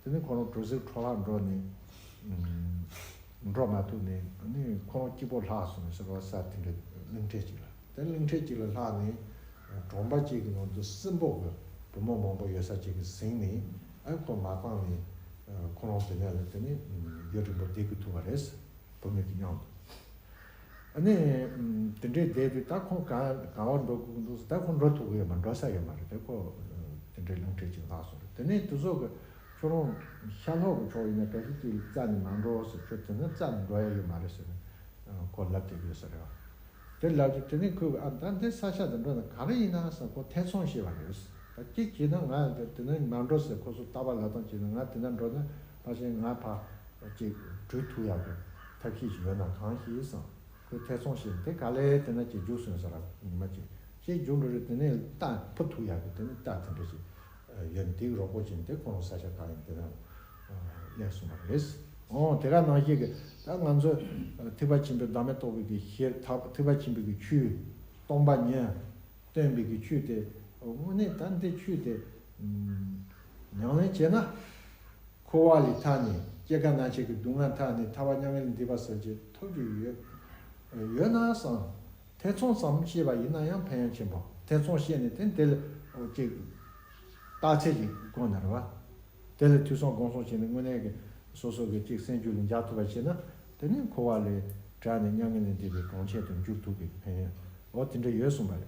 དེ་ནས་ཁོ་རང་གྲུ་གཟིངས་འཕྲོ་བརླག་འགྲོ་ནས་འགྲོ་མ་ཐུབ་ནས། ཨ་ནི་ཁོ་རང་སྐྱིད་པོ་ལྷག་སོང་ཟེར་བ་ས། དེ་འདྲའི་གླིང་ཕྲན་ཅིག་ལ། དེ་གླིང་ཕྲན་ཅིག་ལ་ལྷག་ནས་གྲོང་པ་ཅིག་གི་ནང་དུ་སྲིན་པོ་གི་བུ་མོ་མང་པོ་ཡོད་ས་ཅིག་གི་གཟིགས་ནས། ཨ་ཁོ་མ་བཏང་ནས་ཁོ་རང་དེ་ནས་ལ་དེ་ནས་ཡུན་རིང་པོ་བསྡད་དགོས་ཐུག་པ་རེད། བུད་མེད་ཀྱི་མཉམ་དུ། ཨ་ནི་དེ་འདྲའི་བསྡད་དུས་ད་ཁོང་ག་ག་བར་འགྲོ་དགོས་འདུག་ཟེར། ད་ཁོང་འགྲོ་ཐུབ་ཀྱི་ཡོད་མ། འགྲོ་ས་ཡོད་མ་རེད། དེ་ཁོ་དེ་འདྲའི་གླིང་ཕྲན་ཅིག་ལྷག་སོང་རེད། དེ་ནས་དེ་ཚོ་གི་ཁྱོད་རང་ཤར་ལྷོ་གི་ཕྱོགས་ཡིན་ན་ག་ཤེད་ཅིག་རྩ་ནས་མ་འགྲོ་ཟེར། ཁྱོད་དེ་ན་རྩ་ནས་འགྲོ་ཡ་ཡོད་མ་རེད་ཟེར་ནས་ཁོ་ལབ་བསྡད་ཀྱི་ཡོད་ས་རེད་བ། དེ་ལབ་དུས་དེ་ནས་ཁོས་ཨ་ད་འདི་ས་ཆ་དེ་འགྲོ་ན་ག་རེ་ཡིན་ན་ཟེར་ཁོ་ཐེ་ཚོམ་བྱས་པ་རེད། ད་གཅིག་བྱས་ན་ང་དེ་ན་མ་འགྲོ་ཟེར། ཁོ་ཚོ་རྟག་པར་ལབ་སྟངས་བྱས་ན་ང་དེ་ན་འགྲོ་ན་ཕལ་ཆེར་ང་ཕར་ཅིག་བྲོས་ཐུབ་ཡག་གི་ཐབས་ཤེས་ཤིག་ཡོད་ན་གང་ཤེས་བསམ། ཁོས་ཐེ་ཚོམ་བྱས་ནས་དེ་ག་ལེ་དེ་ན་ཅིག་རྒྱུགས་སོང་ཟེར་ར། ཉི་མ་ཅིག་ཅིག་རྒྱུགས་འགྲོ་རེད། དེ་ནས་རྟ་འཕུར་ཐུབ་ཡག་གི་དེ་ནས་རྟ་དེ་འདྲ་ཞིག་ཡོད་ནས་དེའི་རོགས་པ་བྱས་ནས་དེ་ཁོ་རང་ས་ཆ་ག་ཡིན་དེ་ན་སླེབས་སོང་བ་རེད། འོ་དེ་ག་ནང་བཞིན་གྱི་ད་ང་ཚོ་ཐེག་པ་ཆེན་པོའི་བདག་མེད་རྟོགས་པའི་གི་ཤེས་ཐབས། ཐེག་པ་ཆེན་པོའི་གི་ཆོས་སྟོང་པ་ཉིད་སྟོན་པའི་གི་ཆོས་དེ་དངོས་གནས་ད་འདི་ཆོས་དེ་ཉམས་ལེན་བྱས་ན། འཁོར་བ་ལས་ཐར་ནས། སྐྱེ་རྒ་ན་འཆི་གི་སྡུག་བསྔལ་ཐར་ནས་ཐར་པ་མྱ་ངན་ལས་འདས་པ་ཟེར་གྱི་ཐོབ་ཀྱི་ཡོད་ཡོད་ན་བསམ། ཐེ་ཚོམ་ཙམ་བྱས་པ་ཡིན་ན་ཡང་ཕན་ཡོན་ཆེན་པོ། ཐེ་ཚོམ་བྱས་ནས་དེ་འདི་ལ་ཅིག་རྟགས་གསལ་གྱི་སྒོ་ནས་རེད་བ། དེ་ལ་ཐོས་བསམ་སྒོམ་གསུམ་བྱས་ནས་དངོས་གནས་ཀྱི་སོ་སོ་གི་ཅིག་སེམས་རྒྱུད་ལ་འཇགས་ཐུབ་པ་བྱས་ན། དེ་ནི་འཁོར་བ་ལས་བྲལ་ནས་མྱ་ངན་ལས་འདས་པའི་གྲོང་ཁྱེར་དུ་འཇུག་ཐུབ་པའི་ཕན་ཡོན་འོ་དེ་འདྲ་ཡོད་གསུངས་པ་རེད།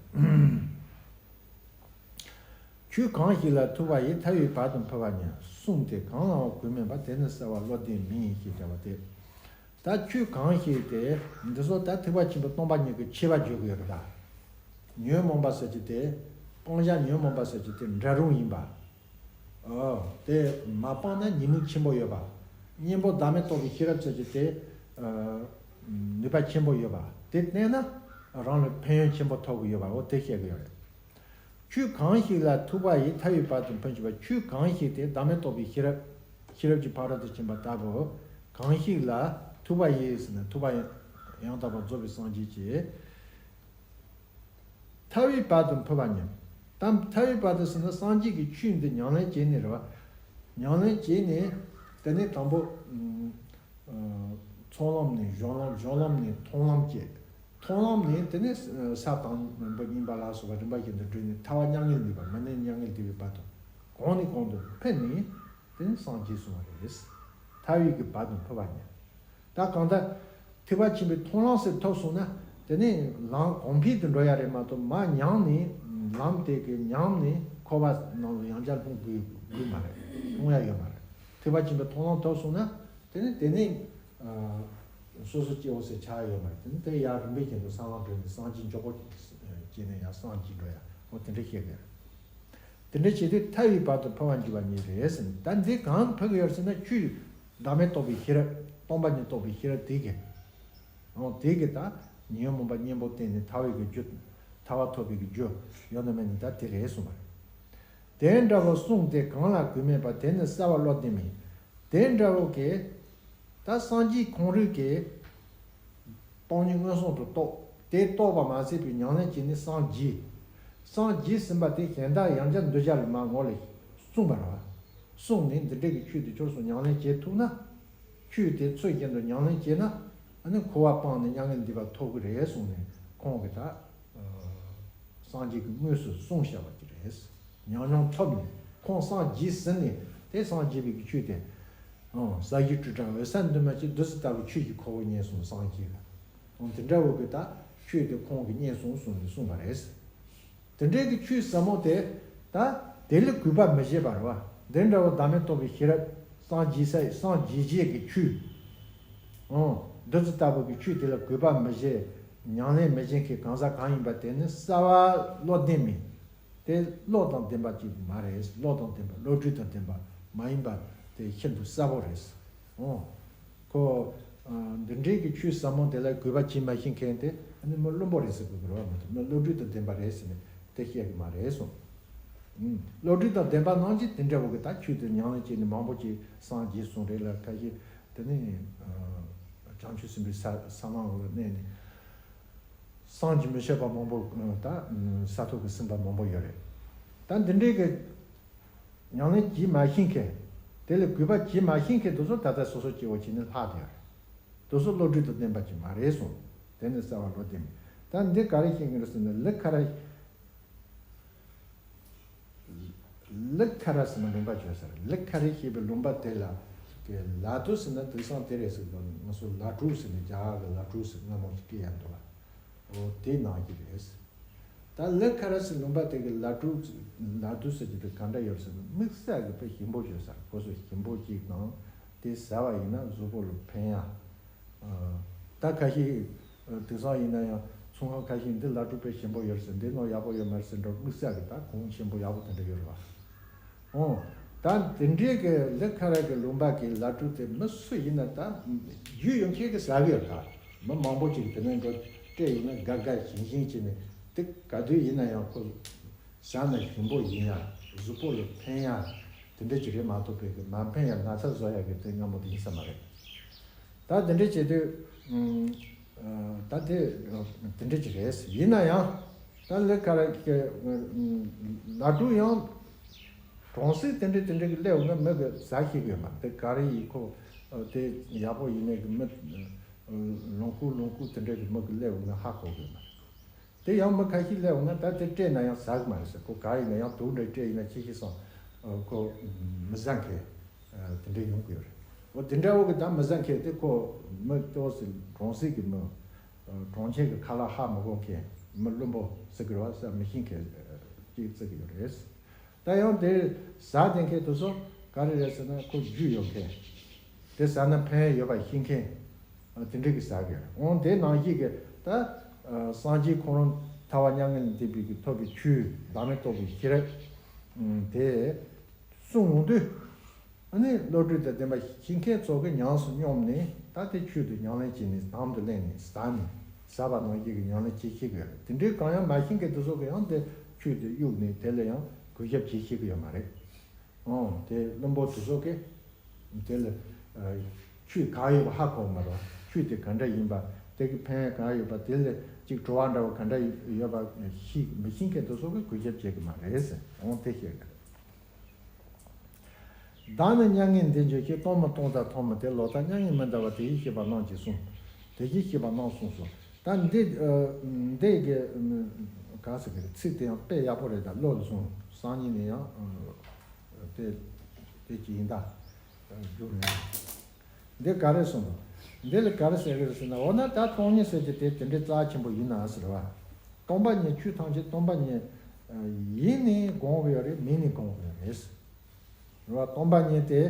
ཆོས་གང་ཞིག་ལ་ཐུག་པ་ཡིས། ཐར་པའི་བར་དུ་འཕུར་བ་ཉིད། གསུངས་ཏེ་གང་ལའང་གུས་མིན་པ། དེ་ནི་གསལ་བ་བློ་ལྡན་མིན་ཞེས་བྱ་བ་སྟེ། ད་ཆོས་གང་ཞིག་དེ་འདི་ཚོ་ད་ཐེག་པ་ཆེན་པོའི་སྟོང་པ་ཉིད་ཀྱི་ཁྱད་པར་བརྗོད་ཀྱི་ཡོད་རེད་ད། ཉོན་མོངས་པ་ཟེར་གྱི་དེ། སྤང་བྱ་ཉོན་མོངས་པ་ཟེར་གྱི་དེ་འདྲ་རུང་ཡིན་པ། ཨོ། དེ་མ་སྤངས་ན་ཉེས་དམིགས་ཆེན་པོ་ཡོད་པ། གཉེན་པོ་བདག་མེད་རྟོགས་པའི་ཤེས་རབ་ཟེར་གྱི་དེ། ཨ། ནུས་པ་ཆེན་པོ་ཡོད་པ། དེ་བསྟེན་ན་རང་ལ་ཕན་ཡོན་ཆེན་པོ་ཐོབ་ཀྱི་ཡོད་པ། འོ་དེ་བཤད་ཀྱི་ཡོད་རེད། ཆོས་གང་ཞིག་ལ་ཐུབ་པ་ཡིས་ཐར་པའི་བར་དུ་འཕེན་བྱེད་པ། ཆོས་གང་ཞིག་དེ་བདག་མེད་རྟོགས་པའི་ཤེས་རབ། ཤེས་རབ་ཀྱི་ཕ་རོལ་ཏུ་ཕྱིན་པ་ལྟ་བུ། གང་ཞིག་ལ་ཐུབ་པ་ཡིས་ཟེར་ན་ཐུབ་པ་ཡང་དག་པར་རྫོགས་པའི་སངས་རྒྱས་ཀྱིས། ཐར་པའི་བར་དུ་འཕེན་པ་ཉིད། ད་ཐར་པའི་བར་དུ་ཟེར་ན་སངས་རྒྱས་ཀྱི་ཆོས་འདི་ཉམས་ལེན་བྱས་ནས་རེད་བ། ཉམས་ལེན་བྱས་ནས་དེ་ནས་དང་པོ། ཨ། ཚོགས་ལམ་ནས་གཞུང་ལམ། གཞུང་ལམ་ནས་མཐོང་ལམ་བཅས། མཐོང་ལམ་ནས་དེ་ནས་ས་དང་པོ་གཉིས་པ་ལ་སོགས་པ་རིམ་པ་བཞིན་དུ་བགྲོད་ནས་ཐར་པ་མྱ་ངན་འདས་པ། མི་གནས་མྱ་ངན་འདས་པའི་བར་དུ་གོང་ནས་གོང་དུ་འཕེལ་ནས་དེ་ནས་སངས་རྒྱས་སོང་བ་རེད། ཐར་པའི་གི་བར་དུ་འཕེལ་བ་ཉིད། ད་གང་ལྟར་ཐེག་པ་ཆེན་པོའི་མཐོང་ལམ་ཟེར་ཐོབ་སོང་ན་དེ་ནས་ལམ་གོང་འཕེལ་དུ་འགྲོ་ཡ་རེད་མ་གཏོགས། མར་ཉམས་ནས་ལམ་དེ་གི་ཉམས་ནས་འཁོར་བ་ནང་ལ་ཡང་བསྐྱར་ལྷུང་དགོས་དགོས་མ་རེད། ལྷུང་ཡ་ཡོད་མ་རེད། ཐེག་པ་ཆེན་པོའི་མཐོང་ལམ་ཐོབ་སོང་ན། དེ་ནི་དེ་ནི། ཨ། སོ་སོ་སྐྱེ་བོ་ཟེར་ཆགས་ཡོད་མ་རེད། དེ་ནི་དེ་ཡང་རིམ་པས་ཀྱང་དུ་སྲང་ལམ་བགྲོད་ནས་སངས་རྒྱས་མགྱོགས་པོ་སྐྱེས་ནས་ཡང་སངས་རྒྱས་འགྲོ་ཡ། འོ་དེ་འདྲ་བཤད་ཀྱི་རེད། དེ་འདྲ་བྱེད་དུས་ཐར་པའི་བར་དུ་འཕེལ་བར་འགྱུར་བ་ཉིད་རེད་ཟེར་ནས། ད་འདི་གང་འཕེལ་གྱི་ཡོད་ཟེར་ན། ཆོས་བདག་མེད་རྟོགས་པའི་ཤེས་རབ། སྟོང་པ་ཉིད་རྟོགས་པའི་ཤེས་རབ་དེ་གི། འོ་དེ་གི་ད་ཉོན་མོངས་པ་གཉེན་པོ་བསྟེན་ནས་ཐར་བའི་གི་རྒྱུ། ཐར་པ་ཐོབ་པའི་གི་རྒྱུ་ཡོད་ན་མེད་ན་ད་དེ་རེད་གསུངས་པ་རེད། དེ་འདྲ་བའི་གསུང་དེ་གང་ལ་གུས་མོས་པ། དེ་ནི་གསལ་བ་བློ་ལྡན་མིན། དེ་འདྲ་བོ་གི་ད་སངས་རྒྱས་ཁོང་རང་གི་སྟོང་ཉིད་མངོན་སུམ་དུ་རྟོགས། དེ་རྟོགས་པ་མ་ཟད་པའི་ཉམས་ལེན་བྱས་ནས་སངས་རྒྱས། སངས་རྒྱས་ཟིན་པ་དེ་གཞན་དག་ཡང་བསྐྱར་འདུལ་བྱ་ལ་མར་ངོ་ལ་གསུངས་པ་རེད་བ། གསུངས་ནས་འདི་འདྲ་གི་ཆོས་དེ་ཁྱོད་ཚོ་ཉམས་ལེན་བྱེད་ཐུབ་ན། ཆོས་དེ་ཚུལ་བཞིན་དུ་ཉམས་ལེན་བྱས་ན། ཨ་ནི་འཁོར་བ་སྤངས་ནས་མྱ་ངན་འདས་པ་ཐོབ་ཀྱི་རེད་གསུངས་ནས་ཁོང་གིས་ད། ཨ། སངས་རྒྱས་ཀྱིས་དངོས་སུ་གསུངས་བཞག་པ་ཅིག་རེད། ཉམས་མྱོང་ཐོབ་ནས་ཁོང་སངས་རྒྱས་ཟིན་ནས་དེ་སངས་རྒྱས་པའི་གི་ཆོས་དེ། ཨང་། ས་གཞི་སྤྲོས་བྲལ་འོད་གསལ་འདུས་མ་བྱས་བདུད་རྩི་ལྟ་བུའི་ཆོས་ཀྱི་ཁོ་བོ་རྙེད་སོང་། སངས་རྒྱས་ཀྱིས། ཨང་། དེ་འདྲ་བོ་གི་ད་ཆོས་དེ་ཁོང་གིས་རྙེད་སོང་གསུངས་ནས་གསུངས་པ་རེད། དེ་འདྲའི་གི་ཆོས་ཟབ་མོ་དེ། ད་དེ་ལ་གུས་པ་མི་བྱེད་པ་རེད་བ། འདི་འདྲ་བོ་བདག་མེད་རྟོགས་པའི་ཤེས་རབ། སངས་རྒྱས་ས། སངས་རྒྱས་བྱེད་ཀྱི་ཆོས། ཨང་། བདུད་རྩི་ལྟ་བུ་གི་ཆོས་དེ་ལ་གུས་པ་མི་བྱེད། ཉམས་ལེན་མི་བྱེད་མཁན་གང་ཟག་གང་ཡིན་པ་དེ་ནི་གསལ་བ་བློ་ལྡན་མིན། དེ་བློ་དང་ལྡན་པ་ཅིག་མ་རེད། བློ་དང་ལྡན་པ། བློ་གྲོས་དང་ལྡན་པ་མ་ཡིན་པ་དེ་ཤིན་ཏུ་གསལ་པོ་རེད། ཨང་། ཁོ། ཨ། འདི་འདྲའི་གི་ཆོས་ཟབ་མོ་དེ་ལ་གུས་པ་བྱེད་མ་ཤེས་མཁན་དེ་ཨ་ནི་མི་བླུན་པོ་རེད་ཟེར་དགོས་ཀྱི་རེད་བ། མི་འདུག་མི་བློ་གྲོས་དང་ལྡན་པ་རེད་ཟེར་ནས་དེ་བཤད་ཀྱི་མ་རེད་གསུངས། ཨུམ། བློ་གྲོས་དང་ལྡན་པ་རྣམས་ཀྱིས་དེ་འདྲ་བོ་གི་ད་ཆོས་དེ་ཉམས་ལེན་བྱས་ནས་མང་པོ་ཅིག་སངས་རྒྱས་སོང་རེད་ལ། ཁ་ཤས་དེ་ནི། ཨ། བྱང་ཆུབ་སེམས་དཔའི་ས། ས་ནང་ལ་གནས་ནས་བསམ་གྱིས་མི་ཁྱབ་པ་མང་པོ། ད་ས་ཐོབ་ཀྱི་སེམས་དཔའ་མང་པོ་ཡོད་རེད། ད་འདི་འདྲའི་གི་ཉམས་ལེན་བྱེད་མ་ཤེས་མཁན། དེ་ལ་གུས་པ་བྱེད་མ་ཤེས་མཁན་དེ་ཚོ་ད་ལྟ་སོ་སོ་སྐྱེ་བོ་བྱས་ནས་ལྷག་བསྡད་ཡོད་རེད། དེ་ཚོ་བློ་གྲོས་དང་ལྡན་པ་ཅིག་མ་རེད་གསུངས། དེ་ནི་གསལ་བ་བློ་ལྡན་མིན། ད་འདི་ག་རེ་བཤད་ཀྱི་རེད་ཟེར་ན། ལི་ཁ་ར། ལི་ཁ་ར་ཟེར་ན་ལུང་པ་བརྗོད་ས་རེད། ལི་ཁ་ར་ཞེས་པའི་ལུང་པ་དེ་ལ། དེ་ལ་དུ་ཟེར་ན་དེང་སང་དེ་རེད་ཟེར་གི་འདུག་ང་ཚོ་ལ་ཀྲུ་ཟེར་ནས་རྒྱ་གར་གི་ལ་ཀྲུ་ཟེར་སྔ་མོ་ཅིག་སྐད་ཡང་འདུག་བ། འོ་དེ་ནང་གི་རེད། ད་ལི་ཁ་ར་ཟེར་ལུང་པ་དེ་གི་ལ་ཀྲུ། ལ་ཀྲུ་ཟེར་གྱི་དེ་ག་འདྲ་ཡོད་ཟེར་ན། དམིགས་བསལ་གི་དཔེ་ཞིམ་པོ་ཡོད་ས་རེད། ཁོ་ཚོ་ཞིམ་པོ་གཅིག་དང་། དེ་ཟ་བ་ཡིན་ན་གཟུགས་པོ་ལ་ཕན་ཡ། ཨ། ད་ཁ་ཤས། ཨ། དེང་སང་ཡིན་ན་ཡང་ཚོང་ཁང་ཁ་ཤས་འདི་ལ་ཀྲུ་དཔེ་ཞིམ་པོ་ཡོད་ཟེར། འདི་ནང་ཡག་པོ་ཡོད་མ་རེད་ཟེར་འགྲོ། དམིགས་བསལ་གི་ད་གོང་ཞིམ་པོ་ཡག་པོ་དེ་འདྲ་ཡོད་རེད་བ། ཨོ། ད་དེ་འདྲའི་གི་ལི་ཁ་ར་གི་ལུང་པ་གི་ལ་ཀྲུ་དེ་མི་སུ་ཡིན་ན་ད་རྒྱུས་ཡོད་མཁན་གི་ཟ་གི་ཡོད་ད། མི་མང་པོ་ཅིག་དེ་ནས་འགྲོ་སྤྲད་ཡོང་ན་དགའ་དགའ་ཞིང་ཞིང་བྱས་ནས། དེ་ག་དུས་ཡིན་ན་ཡང་ཁོ་ཟ་ན་ཞིམ་པོ་ཡིན་ཡ། གཟུགས་པོ་ལ་ཕན་ཡ། དེ་འདྲ་ཅིག་རེད་མ་གཏོགས་པའི་གི་མ་ཕན་ཡ་ན་ཚ་བཟོ་ཡ་གི་དེ་སྔ་མོ་དེ་ཡིན་ས་མ་རེད། ད་དེ་འདྲ་བྱེད་དུས། ཨ། ད་དེ་དེ་འདྲ་ཅིག་རེད། ཡིན་ན་ཡང་ད་ལི་ཁ་ར་གི་ལ་ཀྲུ་ཡང་གྲོང་གསེབ་དེ་འདྲ་དེ་འདྲ་གི་སླེབས་ན་མི་གི་ཟ་ཤེས་གི་ཡོད་མ་རེད། དེ་ག་རེ་ཡིན། ཁོ་དེ་ཡག་པོ་ཡིན་ནའི་གི་མི། ལུང་ཁུག་ལུང་ཁུག་དེ་འདྲ་གི་མི་གི་སླེབས་ན་ཧ་གོ་གི་ཡོད་མ་རེད། དེ་ཡང་མི་ཁ་ཤས་སླེབས་ན་ད་དེ་སྤྲད་ན་ཡང་ཟ་གི་མ་རེད་ཟེར། ཁོ་ག་ཡིན་ན་ཡང་དུག་འདྲ་སྤྲད་ཡིན་ན་ཅི་ཞིག་སོང་། ཨ། ཁོ་མི་ཟ་མཁན། ཨ། དེ་འདྲ་ཡོང་གི་ཡོད་རེད། འོ་དེ་འདྲ་བོ་གི་ད་མི་ཟ་མཁན་དེ་ཁོ་མི་ཏོག་ཙམ་གྲོང་གསེབ་གི་མི། ཨ། གྲོང་ཁྱེར་གི་ཁ་ལག་ཧ་མི་གོ་མཁན་མི་བླུན་པོ་ཟེར་གི་རེད་བ། ཟ་མི་ཤེས་མཁན་ཅིག་བརྩི་གི་ཡོད་རེད། ད་ཡང་དེ་ཟ་བསྡད་མཁན་དེ་ཚོ་ག་རེ་རེད་ཟེར་ན། ཁོ་རྒྱུས་ཡོད་མཁན། དེ་ཟ་ན་ཕན་ཡོད་པ་ཤེས་མཁན། དེ་འདྲ་གི་ཟ་གི་རེད། འོང་དེ་ནང་བཞིན་གི་ད་སངས་རྒྱས་ཁོ་རང་ཐར་པ་མྱ་ངན་ལས་འདས་པའི་གི་ཐོབ་པའི་ཆོས་བདག་མེད་རྟོགས་པའི་ཤེས་རབ་དེ་གསུང་ཡོང་དུས། ཨ་ནི་བློ་གྲོས་དང་ལྡན་པ་ཤེས་མཁན་ཚོ་གིས་ཉམས་སུ་སྙོམས་ནས་ད་དེ་ཆོས་དེ་ཉམས་ལེན་བྱས་ནས་དམ་དུ་ལེན་ནས་ཟ་ནས་ཟ་བ་ནང་བཞིན་གྱི་ཉམས་ལེན་བྱེད་ཤེས་ཀྱི་ཡོད་རེད། དེ་འདྲའི་གང་ཡང་མ་ཤེས་མཁན་དེ་ཚོ་གིས་ཡང་དེ་ཆོས་དེ་གཡུགས་ནས་དེ་ལ་ཡང་གུས་ཞབས་བྱེད་ཤེས་ཀྱི་ཡོད་མ་རེད། ཨོ་དེ་བླུན་པོ་དེ་ཚོ་གིས་དེ་ལ་ཆོས་ག་ཡོད་པ་ཧ་གོ་མ་རེད། ཆོས་དེ་ག་འདྲ་ཡིན་པ། དེ་གི་ཕན་ག་ཡོད་པ། དེ་ལ་ཅིག་གྲོལ་བ་འདྲ་བ་ག་འདྲ་ཡོད་པ་ཤེས་མི་ཤེས་མཁན་དེ་ཚོ་གིས་གུས་ཞབས་བྱེད་ཀྱི་མ་རེད་ཟེར། ཨོ་དེ་བཤད་ཀྱི་རེད། བདག་ནི་མྱ་ངན་འདས་འགྱུར་ཞེས། སྟོང་མི་སྟོང་དང་ཐོག་མི་དེ། ལོག་ལྟ་མྱ་ངན་མི་འདའ་བ། དེ་བཞིན་གཤེགས་པ་རྣམས་ཀྱིས་གསུངས། དེ་བཞིན་གཤེགས་པ་རྣམས་གསུངས་སོ། ད་འདི་འདི་གི་ག་ཟེར་གི་རེད། ཚིག་དེ་ཡང་དཔེ་ཡག་པོ་རེད། ད་བློ་ལ་བཟུང་། སང་ཉིན་ནས་ཡང་དེ་དེ་ཅི་ཡིན་ད་རྒྱུ་རེད། འདི་ག་རེ་གསུངས་འདི་ལ་ག་རེ་ཟེར་གི་རེད་ཟེར་ན། འོ་ན་ད་སྟོང་ཉིད་ཟེར་གྱི་དེ་དེ་འདྲའི་རྩ་ཆེན་པོ་ཡིན་ན་ཟེར་བ། སྟོང་པ་ཉིད། ཆོས་ཐམས་ཅད་སྟོང་པ་ཉིད་ཡིན་ནས་དགོངས་ཀྱི་ཡོད་རེད། མིན་ནས་དགོངས་ཀྱི་ཡོད་རེད། རེད་བ། སྟོང་པ་ཉིད་དེ་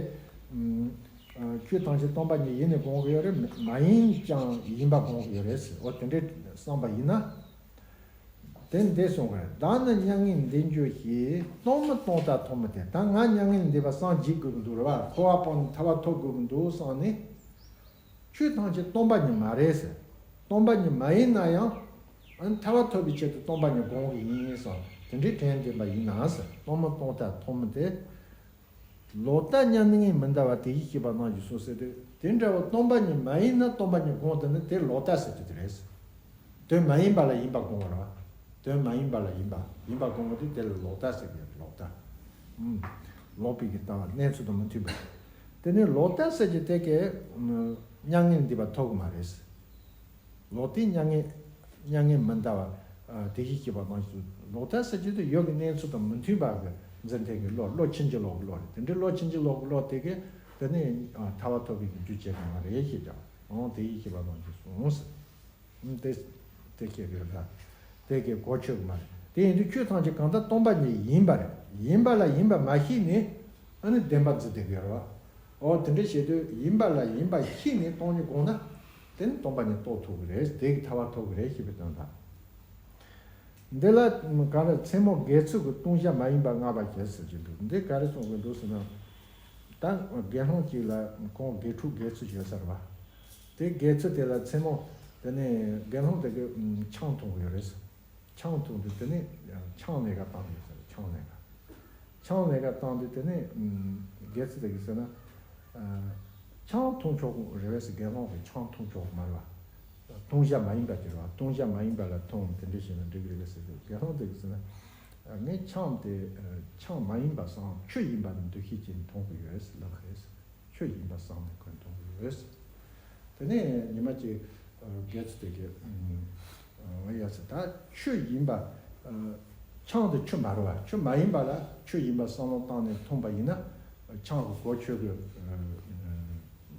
ཆོས་ཐམས་ཅད་སྟོང་པ་ཉིད་ཡིན་ནས་དགོངས་ཀྱི་ཡོད་རེད། མ་ཡིན་ཀྱང་ཡིན་པ་དགོངས་ཀྱི་ཡོད་རེད་ཟེར། འོ་དེ་འདྲའི་བསམ་པ་ཡིན་ན། དེ་འདི་གསུངས་པ་རེད། བདག་ནི་མྱ་ངན་འདས་འགྱུར་ཞེས། སྟོང་མི་སྟོང་དང་ཐོག་མི་དེ། ད་ང་མྱ་ངན་ལས་འདས་པ་སངས་རྒྱས་དགོས་ཀྱི་འདུག་རེད་བ། འཁོར་བ་སྤངས་ནས་ཐར་པ་ཐོབ་དགོས་ཀྱི་འདུག་བསམ་ནས། ཆོས་ཐམས་ཅད་སྟོང་པ་ཉིད་མ་རེད་ཟེར། སྟོང་པ་ཉིད་མ་ཡིན་ན་ཡང་། ཨ་ནི་ཐར་པ་ཐོབ་པའི་ཆེད་དུ་སྟོང་པ་ཉིད་དགོངས་ཀྱི་ཡིན་བསམ། དེ་འདྲའི་དྲན་བསྡད་པ་ཡིན་ན་ཟེར། སྟོང་མི་སྟོང་དང་ཐོག་མི་དེ། ལོག་ལྟ་མྱ་ངན་མི་འདའ་བ། དེ་བཞིན་གཤེགས་པ་རྣམས་ཀྱིས་གསུངས་ཟེར་དུས། དེ་འདྲ་བ་སྟོང་པ་ཉིད་མ་ཡིན་ན་སྟོང་པ་ཉིད་དགོངས་དེ་ནི་དེ་ལོག་ལྟ་ཟེར་དུས་དེ་རེད། དོན་མ་ཡིན་པ་ལ་ཡིན་པ་དགོངས་པ་རེད་བ། དོན་མ་ཡིན་པ་ལ་ཡིན་པ་ཡིན་པ་དགོངས་པ་དེ་དེ་ལ་ལོག་ལྟ་ཟེར་གི་ཡོད། ལོག་ལྟ། ཨུམ། ལོག་པའི་གི་ལྟ་བ། གནས་ཚུལ་དང་མི་མཐུན་པ། དེ་ནི་ལོག་ལྟ་ཟེར་གྱི་དེ་གས་མྱ་ངན་འདས་པ་ཐོབ་གི་མ་རེད། ལོག་ལྟས་མྱ་ངན་མྱ་ངན་མི་འདའ་བ། ཨ། དེ་བཞིན་གཤེགས་པ་རྣམས་ཀྱིས། ལོག་ལྟ་ཟེར་གྱི་དེ་ཡོད་ཀྱི་གནས་ཚུལ་དང་མི་མཐུན་པ་གི་འཛིན་སྟངས་ཀྱི་བློ། བློ་ཕྱིན་ཅི་ལོག་གི་བློ་རེད། དེ་འདྲའི་བློ་ཕྱིན་ཅི་ལོག་གི་བློ་དེ་གས་དེ་ནི་ཨ་ཐར་པ་ཐོབ་པའི་རྒྱུ་བྱེད་ཀྱི་མ་རེད་ཞེས་ཀྱང་། འོང་དེ་བཞིན་གཤེགས་པ་རྣམས་ཀྱིས་གསུངས་སོ། ཨུམ། དེ་དེ་སྐད་རེད་ལ། དེ་གས་གོ་ཆོད་ཀྱི་མ་རེད། དེ་ཡིན་དུས་ཆོས་ཐམས་ཅད་གང་ལྟར་སྟོང་པ་ཉིད་ཡིན་པ་རེད། ཡིན་པ་ལ་ཡིན་པ་མ་ཤེས་ནས་ཨ་ནི་བདེན་པ་འཛིན་བསྡད་ཀྱི་ཡོད་རེད་བ། འོ་དེ་འདྲ་བྱེད་དུས་ཡིན་པ་ལ་ཡིན་པ་ཤེས་ནས་སྟོང་ཉིད་དགོངས་ན། དེ་ནི་སྟོང་པ་ཉིད་རྟོགས་ཐུབ་ཀྱི་རེད། དེ་གི་ཐར་པ་ཐོབ་ཀྱི་རེད་ཞེས་པའི་དོན་དང་། འདི་ལ་ག་རེ། མཚན་མོ་དགེ་ཚུལ་གྱི་ལྟུང་བྱ་མ་ཡིན་པ་བསྔགས་པ་བྱེད་ཟེར་གྱི་འདུག་འདི་ག་རེ་གསུང་གི་འདུག་ཟེར་ན། ད་དགེ་སློང་གཅིག་ལ་ཁོང་དགེ་ཕྲུག་དགེ་ཚུལ་ཡོད་ས་རེད་བ། དེ་དགེ་ཚུལ་དེ་ལ་མཚན་མོ་དེ་ནས་དགེ་སློང་དེ་གིས་ཆང་འཐུང་གི་ཡོད་རེད། ཆང་འཐུང་དུས་དེ་ནས་ཆང་ལས་ཀ་བཏང་ཡོད་ས་རེད། ཆང་ལས་ཀ་ཆང་ལས་ཀ་བཏང་དུས་དེ་ནས་དགེ་ཚུལ་དེ་གིས་ཟེར་ན། ཨ། ཆང་འཐུང་ཆོག་རེད་པས་ཟེར། དགེ་སློང་གིས་ཆང་འཐུང་ཆོག་མ་རེད་བ། ལྟུང་བྱ་མ་ཡིན་པ་དེ་རེད་བ། ལྟུང་བྱ་མ་ཡིན་པ་ལ་འཐུང་དེ་འདྲ་བྱས་ན་འགྲིག་གི་རེད་པས་ཟེར་དུས། དགེ་སློང་དེ་གིས་ཟེར་ན། ཨ། ངས་ཆང་དེ་ཆང་མ་ཡིན་པ་བསམ། ཆུ་ཡིན་པ་ལ་འདུ་ཤེས་ཀྱིས་འཐུང་གི་ཡོད་ལབ་པ་རེད། ཆུ་ཡིན་པ་བསམ་ནས་ཁོས་འཐུང་གི་ཡོད། དེ་ནས་ཉི་མ་གཅིག་དགེ་ཚུལ་དེ་གིས། ཨ། ཡ་ཟེར། ད་ཆུ་ཡིན་པ། ཨ། ཆང་དེ་ཆུ་མ་རེད་བ། ཆུ་མ་ཡིན་པ་ལ་ཆུ་ཡིན་པ་བསམ་བློ་བཏང་ནས་འཐུངས་པ་ཡིན་ན། ཆང་གིས་གོ་ཆོད་གི་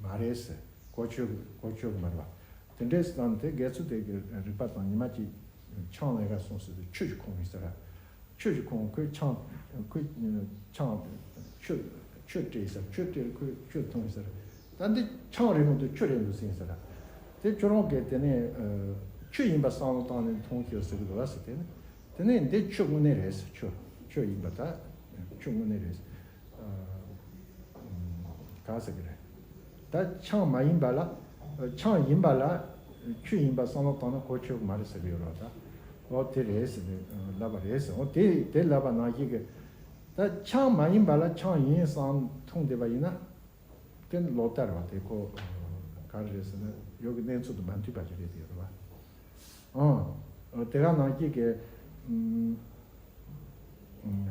མ་རེད་ཟེར། གོ་ཆོད་གོ་ཆོད་གི་མ་རེད་བ། དེ་འདྲས་བསམ་སྟེ་དགེ་ཚུལ་དེ་གི་རིག་པ་དང་ཉི་མ་གཅིག་ཆང་ལས་ཀ་སོང་ཟེར་དུས་ཆུ་ཞིག་ཁོང་ཡིན་ཟེར། ཆུ་ཞིག་ཁོང་། ཁོས་ཆང་། ཁོས་ཆང་། ཆུ་ཆུ་སྤྲད་ཟེར། ཆུ་སྤྲད། ཁོས་ཆུ་འཐུང་ཟེར། ད་འདི་ཆང་རེད་མི་འདུག་ཆུ་རེད་འདུག་ཟེར་ཟེར། དེ་ཁྱོད་རང་གིས་དེ་ནས་ཆུ་ཡིན་པ་བསམ་བློ་བཏང་ནས་འཐུང་ཤོག་ཟེར་གི་འདུག་བ་ཟེར། དེ་ནས་དེ་ནས་འདི་ཆུ་དངོས་གནས་རེད་ཟེར། ཆུ་ཆུ་ཡིན་པ། ད་ཆུ་དངོས་གནས་རེད་ཟེར། ག་ཟེར་གི་རེད། ད་ཆང་མ་ཡིན་པ་ལ། ཆང་ཡིན་པ་ལ་ཆུ་ཡིན་པ་བསམ་བློ་བཏང་ན་གོ་ཆོད་གི་མ་རེད་ཟེར་གི་ཡོད་རེད་བ། ད་འོ་དེ་རེད་ཟེར་ནས་ལབ་པ་རེད་ཟེར། འོ་དེ་དེ་ལབ་པ་ནང་བཞིན་གི། ད་ཆང་མ་ཡིན་པ་ལ་ཆང་ཡིན་བསམ་འཐུང་བསྡད་པ་ཡིན་ན། དེ་ནི་ལོག་ལྟ་རེད་བ། དེ་ཁོ་ག་རེ་རེད་ཟེར་ན། ཡོད་ཀྱི་གནས་ཚུལ་དང་མ་མཐུན་པ་ཅིག་རེད། དེ་རེད་བ། ཨང་། དེ་ག་ནང་བཞིན་གི། ཨུམ།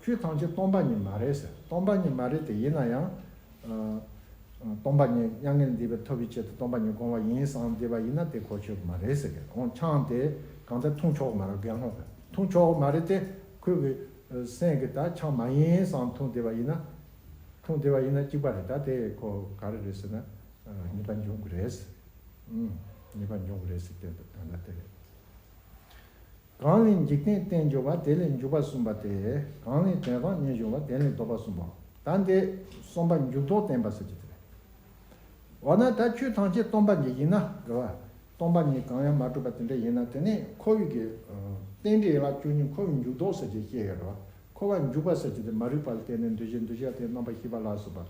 ཆོས་ཐམས་ཅད་སྟོང་པ་ཉིད་མ་རེད་ཟེར། སྟོང་པ་ཉིད་མ་རེད་དེ། ཡིན་ན་ཡང་། ཨ། སྟོང་པ་ཉིད། མྱ་ངན་ལས་འདས་པའི་ཐོབ་པའི་ཆེད་དུ་སྟོང་པ་ཉིད་དགོངས་པ་ཡིན་བསམ་བསྡད་པ་ཡིན་ན་དེ་གོ་ཆོད་ཀྱི་མ་རེད་ཟེར་གི། འོང་ཆང་དེ་གང་ལྟར་འཐུང་ཆོག་གི་མ་རེད། དགེ་སློང་གིས་འཐུང་ཆོག་གི་མ་རེད་དེ། ཁོའི་གི་སེམས་ཀྱིས་ད་ཆང་མ་ཡིན་བསམ་འཐུང་བསྡད་པ་ཡིན་ན། འཐུང་བསྡད་པ་ཡིན་ན་གཅིག་པ་རེད། ད་དེ་ཁོ་ག་རེ་རེད་ཟེར་ན། ཨ། ཉེས་པ་འབྱུང་གི་རེད། ཨུམ། ཉེས་པ་འབྱུང་གི་རེད་ཟེར་དེ་ད་ལྟ་དེ་རེད། གང་ལས་འཇིག་རྟེན་བརྟན་འགྱུར་བ། དེ་ལས་འཇུག་པ་གསུམ་པ་སྟེ། གང་ལས་དོན་དམ་གཉིས་འབྱུང་བ། དེ་ལས་ལྡོག་པ་གསུམ་པའོ། ད་འདི་གསུམ་པ་འཇུག་ལྡོག་བསྟན་པ་ཟེར་གྱི་དེ་རེད། འོ་ན་ད་ཆོས་ཐམས་ཅད་སྟོང་པ་ཉིད་ཡིན་ན་རེད་བ། སྟོང་པ་ཉིད་གང་ཡང་མ་གྲུབ་པ་དེ་འདྲ་ཡིན་ན། དེ་ནས་འཁོར་བའི་གི་རྟེན་འབྲེལ་ཡན་ལག་བཅུ་གཉིས་འཁོར་བའི་འཇུག་ལྡོག་ཟེར་གྱི་བཤད་ཡོད་རེད་བ། འཁོར་བ་འཇུག་པ་ཟེར་གྱི་དེ་མ་རིག་པ་ལ་བརྟེན་ནས་འདུ་བྱེད། འདུ་བྱེད་ལ་བརྟེན་རྣམ་པར་ཤེས་པ་ལ་སོགས་པ།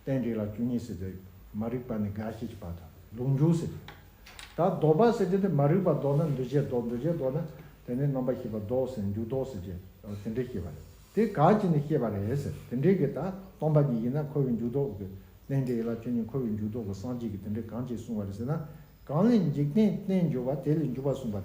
རྟེན་འབྲེལ་ཡན་ལག་བཅུ་གཉིས་ཟེར་དེ་མ་རིག་པ་ནས་འགའ་ཤས་ཀྱི་བར་དུ་ལུགས་འབྱུང་ཟེར། ད་ལྡོག་པ་ཟེར་དེ་དེ་མ་རིག་པ་ལྡོག་ན་འདུ་བྱེད་ལྡོག། འདུ་བྱེད་ལྡོག་ན་དེ་ནས་རྣམ་པར་ཤེས་པ་ལྡོག་ཟེར། འཇུག་ལྡོག་ཟེར་གྱི་དེ་འདྲ་བཤད་པ་རེད། དེ་ག་ཅི་ནས་བཤད་པ་རེད་ཟེར། དེ་འདྲའི་གི་ད་སྟོང་པ་ཉིད་ཡིན་ན་འཁོར་བའི་འཇུག་ལྡོག་གི་རྟེན་འབྲེལ་ཡན་ལག་བཅུ་གཉིས་འཁོར་བའི་འཇུག་ལྡོག་གི་སངས་རྒྱས་ཀྱིས་དེ་འདྲ་གང་ཅི་གསུངས་པ་རེད་ཟེར་ན། གང་ལས་འཇིག་རྟེན་རྟེན་འབྱུང་བ། དེ་ལས་འཇུག་པ་གསུངས་པ་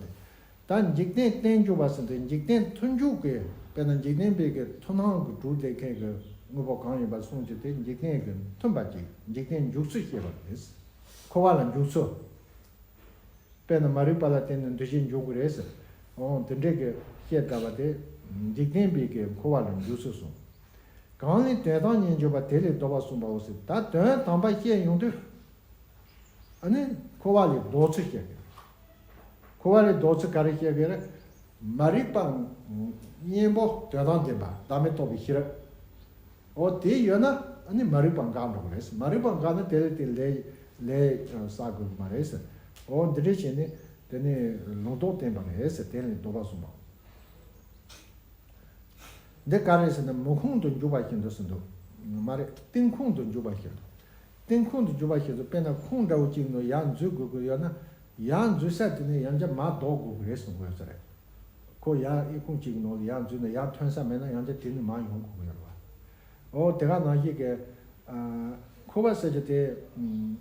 སྟེ། ད་འཇིག་རྟེན་རྟེན་འབྱུང་བ་ཟེར་དེ་འཇིག་རྟེན་མཐུན་འཇུག་གི་དཔེར་ན་འཇིག་རྟེན་པའི་གི་མཐུན་སྣང་གི་གྲུབ་བསྡད་མཁན་གྱི་དངོས་པོ་གང་ཡིན་པ་གསུངས་ཀྱི་དེ་འཇིག་རྟེན་གྱི་མཐུན་པ་ཅིག་འཇིག་རྟེན་འཇུག་ཚུལ་བཤད་པ་རེད། འཁོར་བ་ལ་འཇུག་ཚུལ། དཔེར་ན་མ་རིག་པ་ལ་བརྟེན་ནས་འདུ་བྱེད་འབྱུང་གི་རེད་ཟེར། འོང་དེ་འདྲའི་གི་བཤད་བསྡད་པ་དེ་འཇིག་རྟེན་པའི་གི་འཁོར་བ་ལ་འཇུག་ཚུལ་གསུངས། གང་ལས་དོན་དམ་ཉིད་འབྱུང་བ། དེ་ལས་ལྡོག་པ་གསུངས་པའོ་ཟེར། ད་དོན་དམ་པ་བཤད་ཡོང་དུས། ཨ་ནི་འཁོར་བ་ལས་ལྡོག་ཚུལ་བཤད་གི། འཁོར་བ་ལས་ལྡོག་ཚུལ་ག་རེ་བཤད་གི་རེད། མ་རིག་པ་གཉེན་པོ་དོན་དམ་བདེན་པ་བདག་མེད་རྟོགས་པའི་ཤེས་རབ། འོ་དེ་ཡོད་ན་ཨ་ནི་མ་རིག་པ་འགག་འགྲོ་གི་རེད། མ་རིག་པ་འགག་ན་དེ་ལས་དེ་ལས་ལས་བསགས་དགོས་ཀྱི་མ་རེད། འོ་འདི་འདྲ་བྱས་ནས་དེ་ནི་ལུང་རྟོགས་བསྟན་པ་རེད་ཟེར། དེ་ལས་ལྡོག་པ་གསུངས་པ། འདི་ག་རེ་ཟེར་ན་མུ་ཁུང་དུ་འཇུག་པ་བཞིན་དུ་ཟེར་འདུག་མ་རེད། ཏིང་ཁུང་དུ་འཇུག་པ་བཞིན་དུ། ཏིང་ཁུང་དུ་འཇུག་པ་བཞིན་དུ་དཔེར་ན་ཁུང་འདྲ་བོ་གཅིག་ནང་ཡར་འཛུལ་དགོས་ཀྱི་ཡོད་ན། ཡར་འཛུལ་ས་དེ་ནས་ཡང་བསྐྱར་མར་ལྡོག་དགོས་ཀྱི་རེད་གསུང་གི་ཡོད་ས་རེད། ཁོ་ཡར་ཨི་ཁུང་གཅིག་ནང་ལ་ཡར་འཛུལ་ན་ཡར་ཐོན་ས་མེད་ན་ཡང་བསྐྱར་དེ་ནས་མར་ཡོང་དགོས་ཀྱི་ཡོད་རེད་བ། འོ་དེ་ག་ནང་བཞིན་གྱི་ཨ་འཁོར་བ་ཟེར་གྱི་དེ་ཨམ།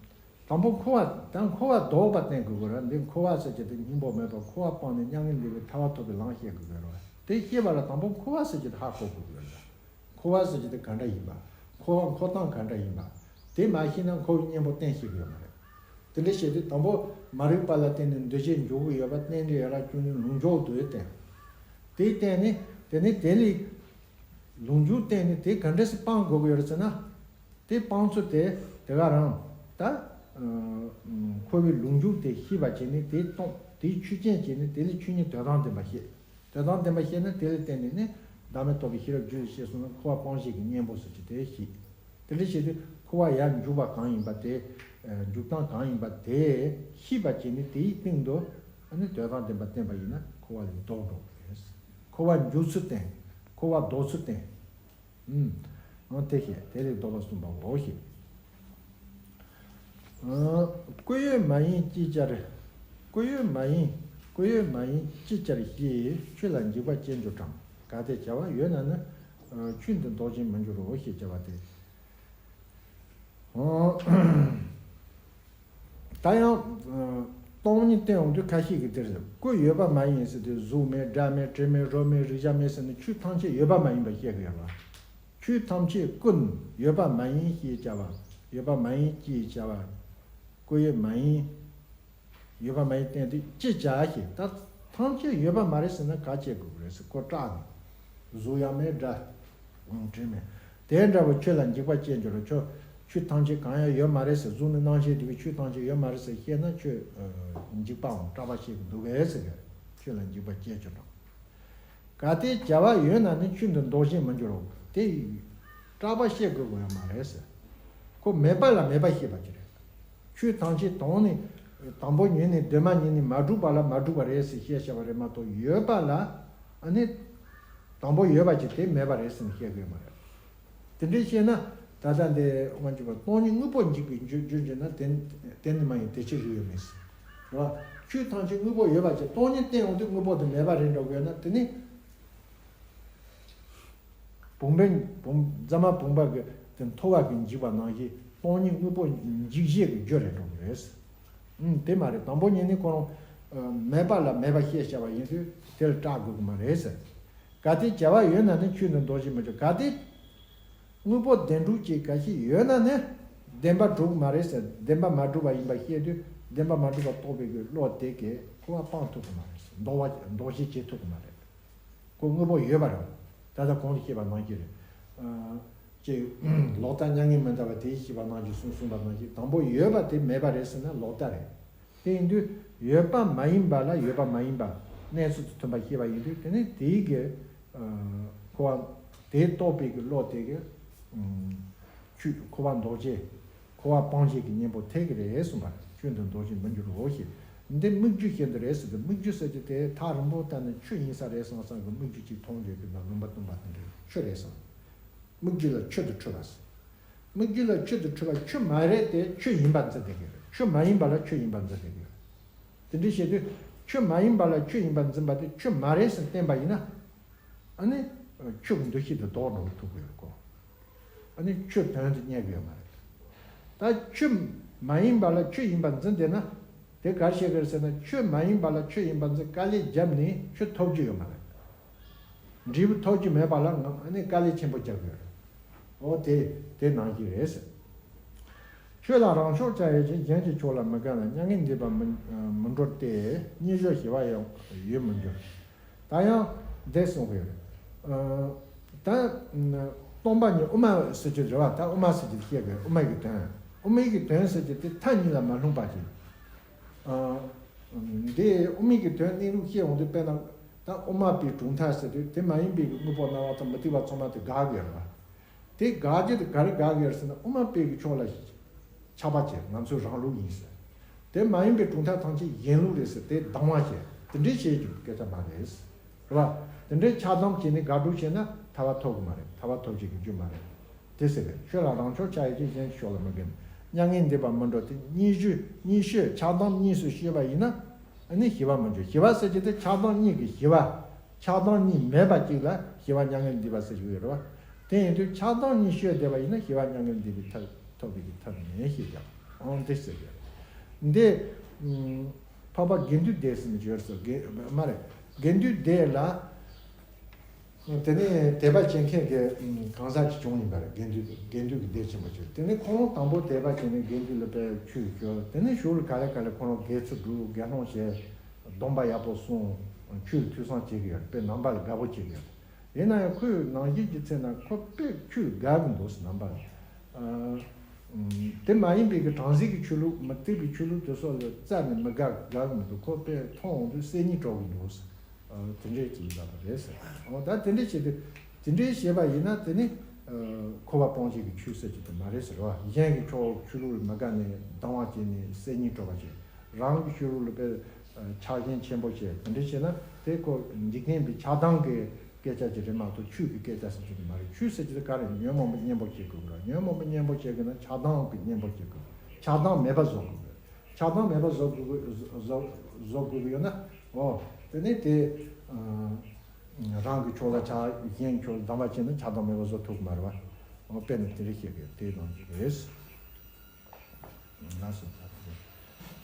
དང་པོ་འཁོར་བ་དང་འཁོར་བ་ལྡོག་པ་བསྟན་དགོས་ཀྱི་རེད། འདི་འཁོར་བ་ཟེར་གྱི་དེ་སྙིང་པོ་མེད་པ། འཁོར་བ་སྤངས་ནས་མྱ་ངན་འདས་པའི་ཐར་པ་ཐོབ་པའི་ལམ་བཤད་དགོས་ཀྱི་རེད། དེ་ཤེས་པ་ལ་དང་པོ་འཁོར་བ་ཟེར་གྱི་དེ་ཧ་གོ་དགོས་ཀྱི་རེད། འཁོར་བ་ཟེར་གྱི་དེ་ག་འདྲ་ཡིན་པ། འཁོར་བ་འཁོར་སྟངས་ག་འདྲ་ཡིན་པ། དེ་མ་ཤེས་ན་འཁོར་བའི་གཉེན་པོ་བསྟན་ཤེས་ཀྱི་ཡོད་མ་རེད། དེ་འདྲ་བཤད་དུས་དང་པོ་མ་རིག་པ་ལ་བརྟེན་ནས་འདུ་བྱེད་འཇོག་གི་ཡོད་པ། རྟེན་འབྲེལ་ཡན་ལག་བཅུ་གཉིས་ལུང་འཇོག་ཏུ་བསྟན། དེ་བསྟན་ནས་དེ་ནས་དེ་ལས་ལུང་འཇུག་བསྟན་ནས་དེ་ག་འདྲ་སེ་སྤང་དགོས་ཀྱི་ཡོད་རེད་ཟེར་ན། དེ་སྤང་ཚུལ་དེ་དེ་ག་རང་ད། ཨ། འཁོར་བའི་ལུང་འཇུག་དེ་ཤེས་པ་བྱས་ནས་དེ་སྟོང་དེའི་ཆོས་ཅན་བྱས་ནས་དེ་ལས་ཆོས་ཉིད་དོན་དམ་བདེན་པ་ཤེས། དོན་དམ་བདེན་པ་ཤེས་ན་དེ་ལ་བརྟེན་ནས་ནི་བདག་མེད་རྟོགས་པའི་ཤེས་རབ་རྒྱུད་ལ་སྐྱེས་སོང་ན་འཁོར་བ་སྤོང་བྱེད་ཀྱི་གཉེན་པོ་ཟེར་གྱི་དེ་ཤེས། དེ་འདྲ་བྱས་དུས་འཁོར་བ་ཡར་འཇུག་པ་གང་ཡིན་པ་དེ། ཨ། འཇུག་སྟངས་གང་ཡིན་པ་དེ་ཤེས་པ་བྱས་ནས་དེའི་སྟེང་དུ་ཨ་ནི་དོན་དམ་བདེན་པ་བསྟན་པ་ཡིན་ན་འཁོར་བ་ལས་ལྡོག་འགྲོ་གི་རེད། འཁོར་བ་འཇུག་ཚུལ་བསྟན། འཁོར་བ་ལྡོག་ཚུལ་བསྟན། ཨུམ། འོ་དེ་ཤེས། དེ་ལས་ལྡོག་པ་གསུངས་པའོ་ཞེས། ཨ། སྐུ་ཡོད་མ་ཡིན་ཅིག་ཅར། སྐུ་ཡོད་མ་ཡིན། སྐུ་ཡོད་མ་ཡིན་ཅིག་ཅར་ཞེས་ཆོས་ལ་འཇིགས་པ་སྐྱེ་འགྱུར་གྲང་། གལ་ཏེ་བྱ་བ་ཡོད་ན་ནི། ཨ། ཆོས་འདི་ལྡོག་ཅིང་མི་འགྱུར་རོ་ཞེས་བྱ་བ་སྟེ། ཨོ། ད་ཡང་སྟོང་ཉིད་བསྟན་འོང་དུས་ཁ་ཤས་ཀྱིས་དེར་སྐུ་ཡོད་པ་མ་ཡིན་ཟེར་དུས་གཟུགས་མེད་སྒྲ་མེད་དྲི་མེད་རོ་མེད་རེག་བྱ་མེད་ཟེར་ནས་ཆོས་ཐམས་ཅད་ཡོད་པ་མ་ཡིན་པ་བཤད་ཀྱི་ཡོད་པ། ཆོས་ཐམས་ཅད་ཀུན་ཡོད་པ་མ་ཡིན་ཞེས་བྱ་བ། ཡོད་པ་མ་ཡིན་ཅེས་བྱ་བ། སྐུ་ཡོད་མ་ཡིན། ཡོད་པ་མ་ཡིན་བསྟན་དུས་ཅི་བྱ་ཞེས། ད་ཐམས་ཅད་ཡོད་པ་མ་རེད་ཟེར་ན་ག་བྱེད་དགོས་ཀྱི་རེད་ཟེར། ཁོ་སྐྲག་ནས། གཟུགས་ཡང་མེད་སྒྲ། དྲི་མེད། དེ་འདྲ་བོ་ཆོས་ལ་འཇིགས་པ་སྐྱེ་འགྱུར་རོ། ཆོས་ཆོས་ཐམས་ཅད་གང་ཡང་ཡོད་མ་རེད་ཟེར། གཟུགས་ནི་སྣང་ཞེན་སྒྲིབ་པའི་ཆོས་ཐམས་ཅད་ཡོད་མ་རེད་ཟེར་བཤད་ན་ཆོས་འཇིགས་པའམ་སྐྲག་པ་སྐྱེ་གི་འདུག་གས་ཟེར་གི། ཆོས་ལ་འཇིགས་པ་སྐྱེ་འགྱུར་རོ། གལ་ཏེ་བྱ་བ་ཡོད་ན་ནི་ཆོས་འདི་ལྡོག་ཅིང་མི་འགྱུར་རོ། དེ་སྐྲག་པ་སྐྱེ་དགོས་ཀྱི་ཡོད་མ་རེད་ཟེར། ཁོ་མེད་པ་ལ་མེད་པ་ཤེས་པ་ཅིག་རེད། ཆོས་ཐམས་ཅད་དོན་ནི་དང་པོ་ཉིད་ནས་གདོད་མ་ཉིད་ནས་མ་གྲུབ་པ་ལ་མ་གྲུབ་པ་རེད་ཟེར་བཤད་བྱ་བ་རེད་མ་གཏོགས་ཡོད་པ་ལ་ཨ་ནི་དང་པོ་ཡོད་པ་ཅིག་དེ་མེད་པ་རེད་ཟེར་ནས་བཤད་དགོས་མ་རེད། དེ་འདྲའི་བཤད་ན་ད་ལྟ་འདི་དབང་གྱུར་པ་སྟོང་ཉིད་དངོས་པོ་འཇིག་པའི་རྒྱུ་རྒྱུར་གྱུར་ན་དེ་དེ་ནི་མ་ཡིན་དེ་ཕྱིར་རིགས་ཡོད་མིན་ཟེར། རེད་བ། ཆོས་ཐམས་ཅད་དངོས་པོ་ཡོད་པ་ཅིག་སྟོང་ཉིད་བསྟན་འོང་དུས་དངོས་པོ་དེ་མེད་པ་རེད་འགྲོ་དགོས་ན་དེ་ནི། བུམ་པའི་བུམ་རྫ་མ་བུམ་པ་གི་དེ་མཐོ་བ་གི་འཇིག་པ་ནང་བཞིན་སྟོང་ཉིད་དངོས་པོ་འཇིག་བྱེད་ཀྱི་རྒྱུ་རེད་འགྲོ་གི་རེད། ཨང་། དེ་མ་རེད། དང་པོ་ཉིད་ནས་ཁོ་རང་མེད་པ་ལ་མེད་པ་ཤེས་བྱ་བ་ཡིན་དུས་དེར་སྐྲག་དགོས་ཀྱི་མ་རེད་ཟེར། གལ་ཏེ་བྱ་བ་ཡོད་ན་ནི་ཆོས་འདི་ལྡོག་ཅིང་མི་འགྱུར། གལ་ཏེ་དངོས་པོ་བདེན་གྲུབ་ཅིག་ག་ཞིག་ཡོད་ན་ནི་བདེན་པ་གྲུབ་ཀྱི་མ་རེད་ཟེར། བདེན་པ་མ་གྲུབ་པ་ཡིན་པ་ཤེས་དུས་བདེན་པ་མ་གྲུབ་པ་རྟོགས་པའི་གི་བློ་དེ་གིས་ཁོ་བ་སྤང་ཐུབ་ཀྱི་མ་རེད་ཟེར། ལྡོག་པ་ལྡོག་བྱེད་བྱེད་ཐུབ་ཀྱི་མ་རེད། ཁོ་དངོས་པོ་ཡོད་པ་རེད། ད་ལྟ་གོང་དུ་བཤད་པ་ནང་བཞིན་རེད། ཨ། ཅེས་ལོག་ལྟ་མྱ་ངན་མི་འདའ་བ་དེས་བཤད་པ་ནང་བཞིན་གསུངས་གསུངས་པ་ནང་བཞིན་དང་པོ་ཡོད་པ་དེ་མེད་པ་རེད་ཟེར་ན་ལོག་ལྟ་རེད། དེ་ཡིན་དུས་ཡོད་པ་མ་ཡིན་པ་ལ་ཡོད་པ་མ་ཡིན་པ་གནས་ཚུལ་དུ་ཐོན་པ་ཤེས་པ་ཡིན་དུས་དེ་ནི་དེའི་གི། ཨ། ཁོ་བ་དེ་རྟོགས་པའི་གི་བློ་དེ་གི། ཨ། ཆོས་ཁོ་བ་ལྡོག་བྱེད། འཁོར་བ་སྤང་བྱེད་ཀྱི་གཉེན་པོ་ཐེག་གི་རེད་གསུངས་པ་རེད། ཆོས་འདི་འདོར་ཞིང་འདོར་འགྱུར་རོ་ཞེས། འདི་སྨིག་རྒྱུ་བཤད་འདི་རེད་ཟེར་ཏེ། སྨིག་རྒྱུ་ཟེར་གྱི་དེ་ཐག་རིང་པོ་ལྟ་ནས་ཆུ་ཡིན་ས་རེད་བསམ་བསམ་གི་སྨིག་རྒྱུ་གཅིག་མཐོང་བྱེད་ཀྱི་ན་ལུང་པ་སྟོན་པ་དེ་འདྲའི་ཆུ་རེད་བསམ། སྨིག་རྒྱུ་ལ་ཆུ་དུ་འཁྲུལ་བ་ཟེར། སྨིག་རྒྱུ་ལ་ཆུ་དུ་འཁྲུལ་བ་ཆུ་མ་རེད་དེ་ཆུ་ཡིན་པར་འཛིན་བསྡད་ཀྱི་རེད། ཆུ་མ་ཡིན་པ་ལ་ཆུ་ཡིན་པར་འཛིན་བསྡད་ཀྱི་རེད། དེ་འདྲའི་བྱེད་དུས་ཆུ་མ་ཡིན་པ་ལ་ཆུ་ཡིན་པར་འཛིན་པ་དེ་ཆུ་མ་རེད་ཟེར་བསྟན་པ་ཡིན་ན། ཨ་ནི་ཆུ་གི་འདུ་ཤེས་དེ་ལྡོག་འགྲོ་ཐུབ་ཀྱི་ཡོད་གོ། ཨ་ནི་ཆུ་དོན་དུ་རྙེད་ཀྱི་ཡོད་མ་རེད། ད་ཆུ་མ་ཡིན་པ་ལ་ཆུ་ཡིན་པར་འཛིན་བསྡད་ན། དེ་ག་རེ་བྱེད་ཀྱི་རེད་ཟེར་ན། ཆུ་མ་ཡིན་པ་ལ་ཆུ་ཡིན་པར་འཛིན་དཀའ་ལས་བརྒྱབ་ནས་ཆུ་ཐོབ་རྒྱུ་ཡོད་མ་རེད། འབྲས་བུ་ཐོབ་རྒྱུ་མེད་པ་ལ་ང་ཨ་ནི་དཀའ་ལས་ཆེན་པོ་རྒྱག་གི་ཡོད་རེད། འོ་དེ་དེ་ནང་བཞིན་རེད་ཟེར། ཆོས་ལ་རང་ཕྱོགས་བྱ་ཡུལ་ཅན། གཞན་གྱི་ཕྱོགས་ལ་མི་དགའ་ན། མྱ་ངན་འདས་པ་མི་མི་འགྲོ་སྟེ། གཉིད་གཞོལ་ཞི་བ་ཡང་ཡོད་མི་འགྱུར། ད་ཡང་འདི་གསུང་གི་ཡོད་རེད། ཨ། ད་སྟོང་པ་ཉིད་དབུ་མ་ཟེར་གྱི་རེད་བ། ད་དབུ་མ་ཟེར་གྱི་བཤད་གི། དབུ་མ་གི་དོན། དབུ་མ་གི་དོན་ཟེར་གྱི་དེ་མཐའ་གཉིས་ལ་མ་ལྷུང་བ་ཅིག། ཨ། འདི་དབུ་མའི་གི་དོན་གནས་ལུགས་བཤད་འོང་དུས། དཔེར་ན་ད་དབུ་མ་པའི་གྲུབ་མཐའ་ཟེར་དུས། དེ་མ་ཡིན་པའི་གི་དངོས་པོ་སྣང་བ་དང་མུ་སྟེགས་པ་ཚང་མ་དེ་དགག་གི་ཡོད་རེད་བ། དེ་དགག་རྒྱུ་དེ་ག་རེ་དགག་གི་ཡོད་རེད་ཟེར་ན། དབུ་མ་པའི་གི་ཕྱོགས་ལ་ཆགས་པ་བྱས། ང་ཚོའི་རང་ལུགས་ཡིན་ཟེར། དེ་མ་ཡིན་པའི་གྲུབ་མཐའ་ཐམས་ཅད་གཞན་ལུགས་རེད་ཟེར། དེ་སྡང་བ་བྱས། དེ་འདྲའི་བྱེད་རྒྱུ་སྐད་ཆ་མ་རེད། རེད་བ། དེ་འདྲའི་ཆགས་སྡང་བྱས་ནས་དགག་སྒྲུབ་བྱས་ན་ཐར་པ་ཐོབ་གི་མ་རེད། ཐར་པ་ཐོབ་བྱེད་ཀྱི་རྒྱུ་མ་རེད། དེ་ཟེར་བས། ཆོས་ལ་རང་ཕྱོགས་བྱ་ཡུལ་ཅན། གཞན་གྱི་ཕྱོགས་ལ་མི་དགའ་ན། མྱ་ངན་འདས་པ་མི་འགྲོ་སྟེ། གཉིད་གཞོལ་གཉིད་གཞོལ་ཆགས་སྡང་གཉིས་སུ་གཞོལ་བ་ཡིན་ན། ཨ་ནི་ཞི་བ་མི་འགྱུར། ཞི་བ་ཟེར་གྱི་དེ་ཆགས་སྡང་གཉིས་ཀྱི་ཞི་བ། ཆགས་སྡང་གཉིས་མེད་པ་གཅིག་ལ་ཞི་བ་མྱ་ངན་འདས་པ་ཟེར་གྱི་ཡོད་རེད་བ། དེ་ཡིན་དུས་ཆགས་སྡང་གཉིས་གཞོལ་བསྡད་པ་ཡིན་ན་ཞི་བ་མྱ་ངན་འདས་པའི་ཐབས་ཐོབ་པའི་གི་ཐབས་མེད་ཞེས་ཀྱང་ཨང་དེ་ཟེར་གྱི་རེད། འདི་འཕགས་པ་དགེ་འདུན་སྡེ་ཟེར་ནས་ཡོད་ཟེར་གི་མ་རེད། དགེ་འདུན་སྡེ་ལ། དེ་ནས་དད་པ་བྱེད་མཁན་གྱི་གང་ཟག་ཅིག་བྱུང་ཡིན་པ་རེད། དགེ་འདུན་དགེ་འདུན་གྱི་སྡེ་ཆེན་པོ་ཅིག། དེ་ནས་ཁོང་དང་པོ་དད་པ་བྱས་ནས་དགེ་འདུན་ལ་དཔེ་ཆོས་བསྐྱོན། དེ་ནས་གཞུག་ལ་ག་ལེ་ག་ལེ་ཁོ་རང་དགེ་ཚུལ་སྒྲུབ། དགེ་སློང་བྱས། སྡོམ་པ་ཡག་པོ་སྲུང་། ཆོས་ཐོས་བསམ་བྱེད་ཀྱི་ཡོད། དཔེ་ནང་པ་ལ་དགའ་པོ་བྱེད་ཀྱི་ཡོད། ཡིན་ན་ཡང་ཁོས་ནང་བཞིན་གྱི་ཚེ་ན་ཁོ་དཔེ་ཆོས་དགའ་གི་འདུག་ཟེར། ནང་པ་ལ། ཨ། དེ་མ་ཡིན་པའི་གི་གྲངས་ཟིན་གྱི་ཆོས་ལུགས། མུ་སྟེགས་པའི་ཆོས་ལུགས་དེ་སོགས་ལ་རྩ་ནས་མི་དགའ་དགའ་གི་མི་འདུག། ཁོ་དཔེ་མཐོང་འོང་དུས་སད་སྙིང་བྲོ་གི་འདུག་ཟེར། ཨ། དེ་འདྲའི་ཅིག་ལབ་པ་རེད་ཟེར། འོ་ད་དེ་འདྲའི་བྱེད་དུས། དེ་འདྲའི་བྱེད་པ་ཡིན་ན་དེ་ནི། ཨ། འཁོར་བ་སྤོང་བྱེད་ཀྱི་ཆོས་ཟེར་གྱི་དེ་མ་རེད་ཟེར་བ། གཞན་གྱི་ཆོས་ཆོས་ལུགས་ལ་མི་དགའ་ནས་སྡང་བ་སྐྱེས་ནས་སད་སྙིང་བྲོ་བ་བྱེད། རང་གི་ཆོས་ལུགས་ལ་དཔེ་ཆགས་ཞེན་ཆེན་པོ་བྱེད། དེ་འདྲ་བྱས་ན་དེ་ཁོ་འཇིག་རྟེན་པའི་ཆགས་སྡང་གི་སྐད་ཆ་ཅིག་རེད་མ་གཏོགས་ཆོས་ཀྱི་སྐད་ཆ་ཟེར་གྱི་མ་རེད། ཆོས་ཟེར་གྱི་དེ་ག་རེ། ཉོན་མོངས་པ་གཉེན་པོ་བྱེད་དགོས་ཀྱི་རེད། ཉོན་མོངས་པ་གཉེན་པོ་བྱེད་དགོས་ན་ཆགས་སྡང་གི་གཉེན་པོ་བྱེད་དགོས། ཆགས་སྡང་མེད་པ་བཟོ་དགོས་ཀྱི་རེད། ཆགས་སྡང་མེད་པ་བཟོ་དགོས་ཀྱི་བཟོ་བཟོ་དགོས་ཀྱི་ཡོད་ན། འོ་དེ་ནས་དེ་ཨ་རང་གི་ཕྱོགས་ལ་ཆགས། གཞན་གྱི་ཕྱོགས་ལ་སྡང་བ་བྱས་ན་ཆགས་སྡང་མེད་པ་བཟོ་ཐུབ་ཀྱི་མ་རེད་བ། འོ་དཔེར་ན་དེ་འདྲ་བཤད་ཀྱི་དེ་ནང་བཞིན་རེད། ལགས་སོ།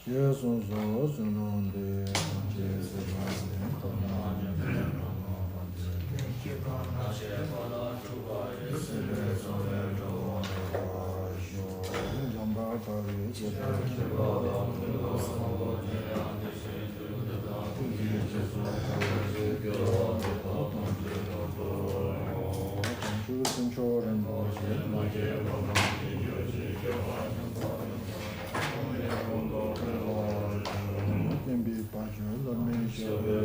ཞེས་གསུངས་སོ། བསོད་ནམས་འདི་ཡིས་ཐམས་ཅད་གཟིགས་པ་ཉིད། ཐོབ་ནས་ཉེས་པའི་དགྲ་རྣམས་ཕམ་བྱས་ཏེ། ཇི་ལྟར་སྣང་བ་ཡི་དྭགས་ཀྱང་། སྲིད་པའི་མཚོ་ལས་འགྲོ་བ་སྒྲོལ་བར་ཤོག། འཇམ་དཔལ་དཔའ་བོས་ཇི་ལྟར་མཁྱེན་པ་དང་། ཀུན་ཏུ་བཟང་པོ་དེ་ཡང་དེ་བཞིན་ཏེ། བདག་ཀུན་གྱི་རྗེས་སུ་བདག་སློབ་ཅིང་། དགེ་བ་འདི་དག་ཐམས་ཅད་རབ་ཏུ་བསྔོ། བྱང་ཆུབ་སེམས་མཆོག་རིན་པོ་ཆེ། ལ་རྒྱའི་འགྲོ་རྣམས་ཀྱི་རྒྱུར་གྱུར་ཅིག། སྐྱོབ་པ་མྱུར་བགྲོད་པའི་སྒོ་ནས་ཀུན་ཏུ་སྤེལ་བར་ཤོག། བསྟན་པའི་བ་ཅོལ་སླར་མི་ཤར་བའི་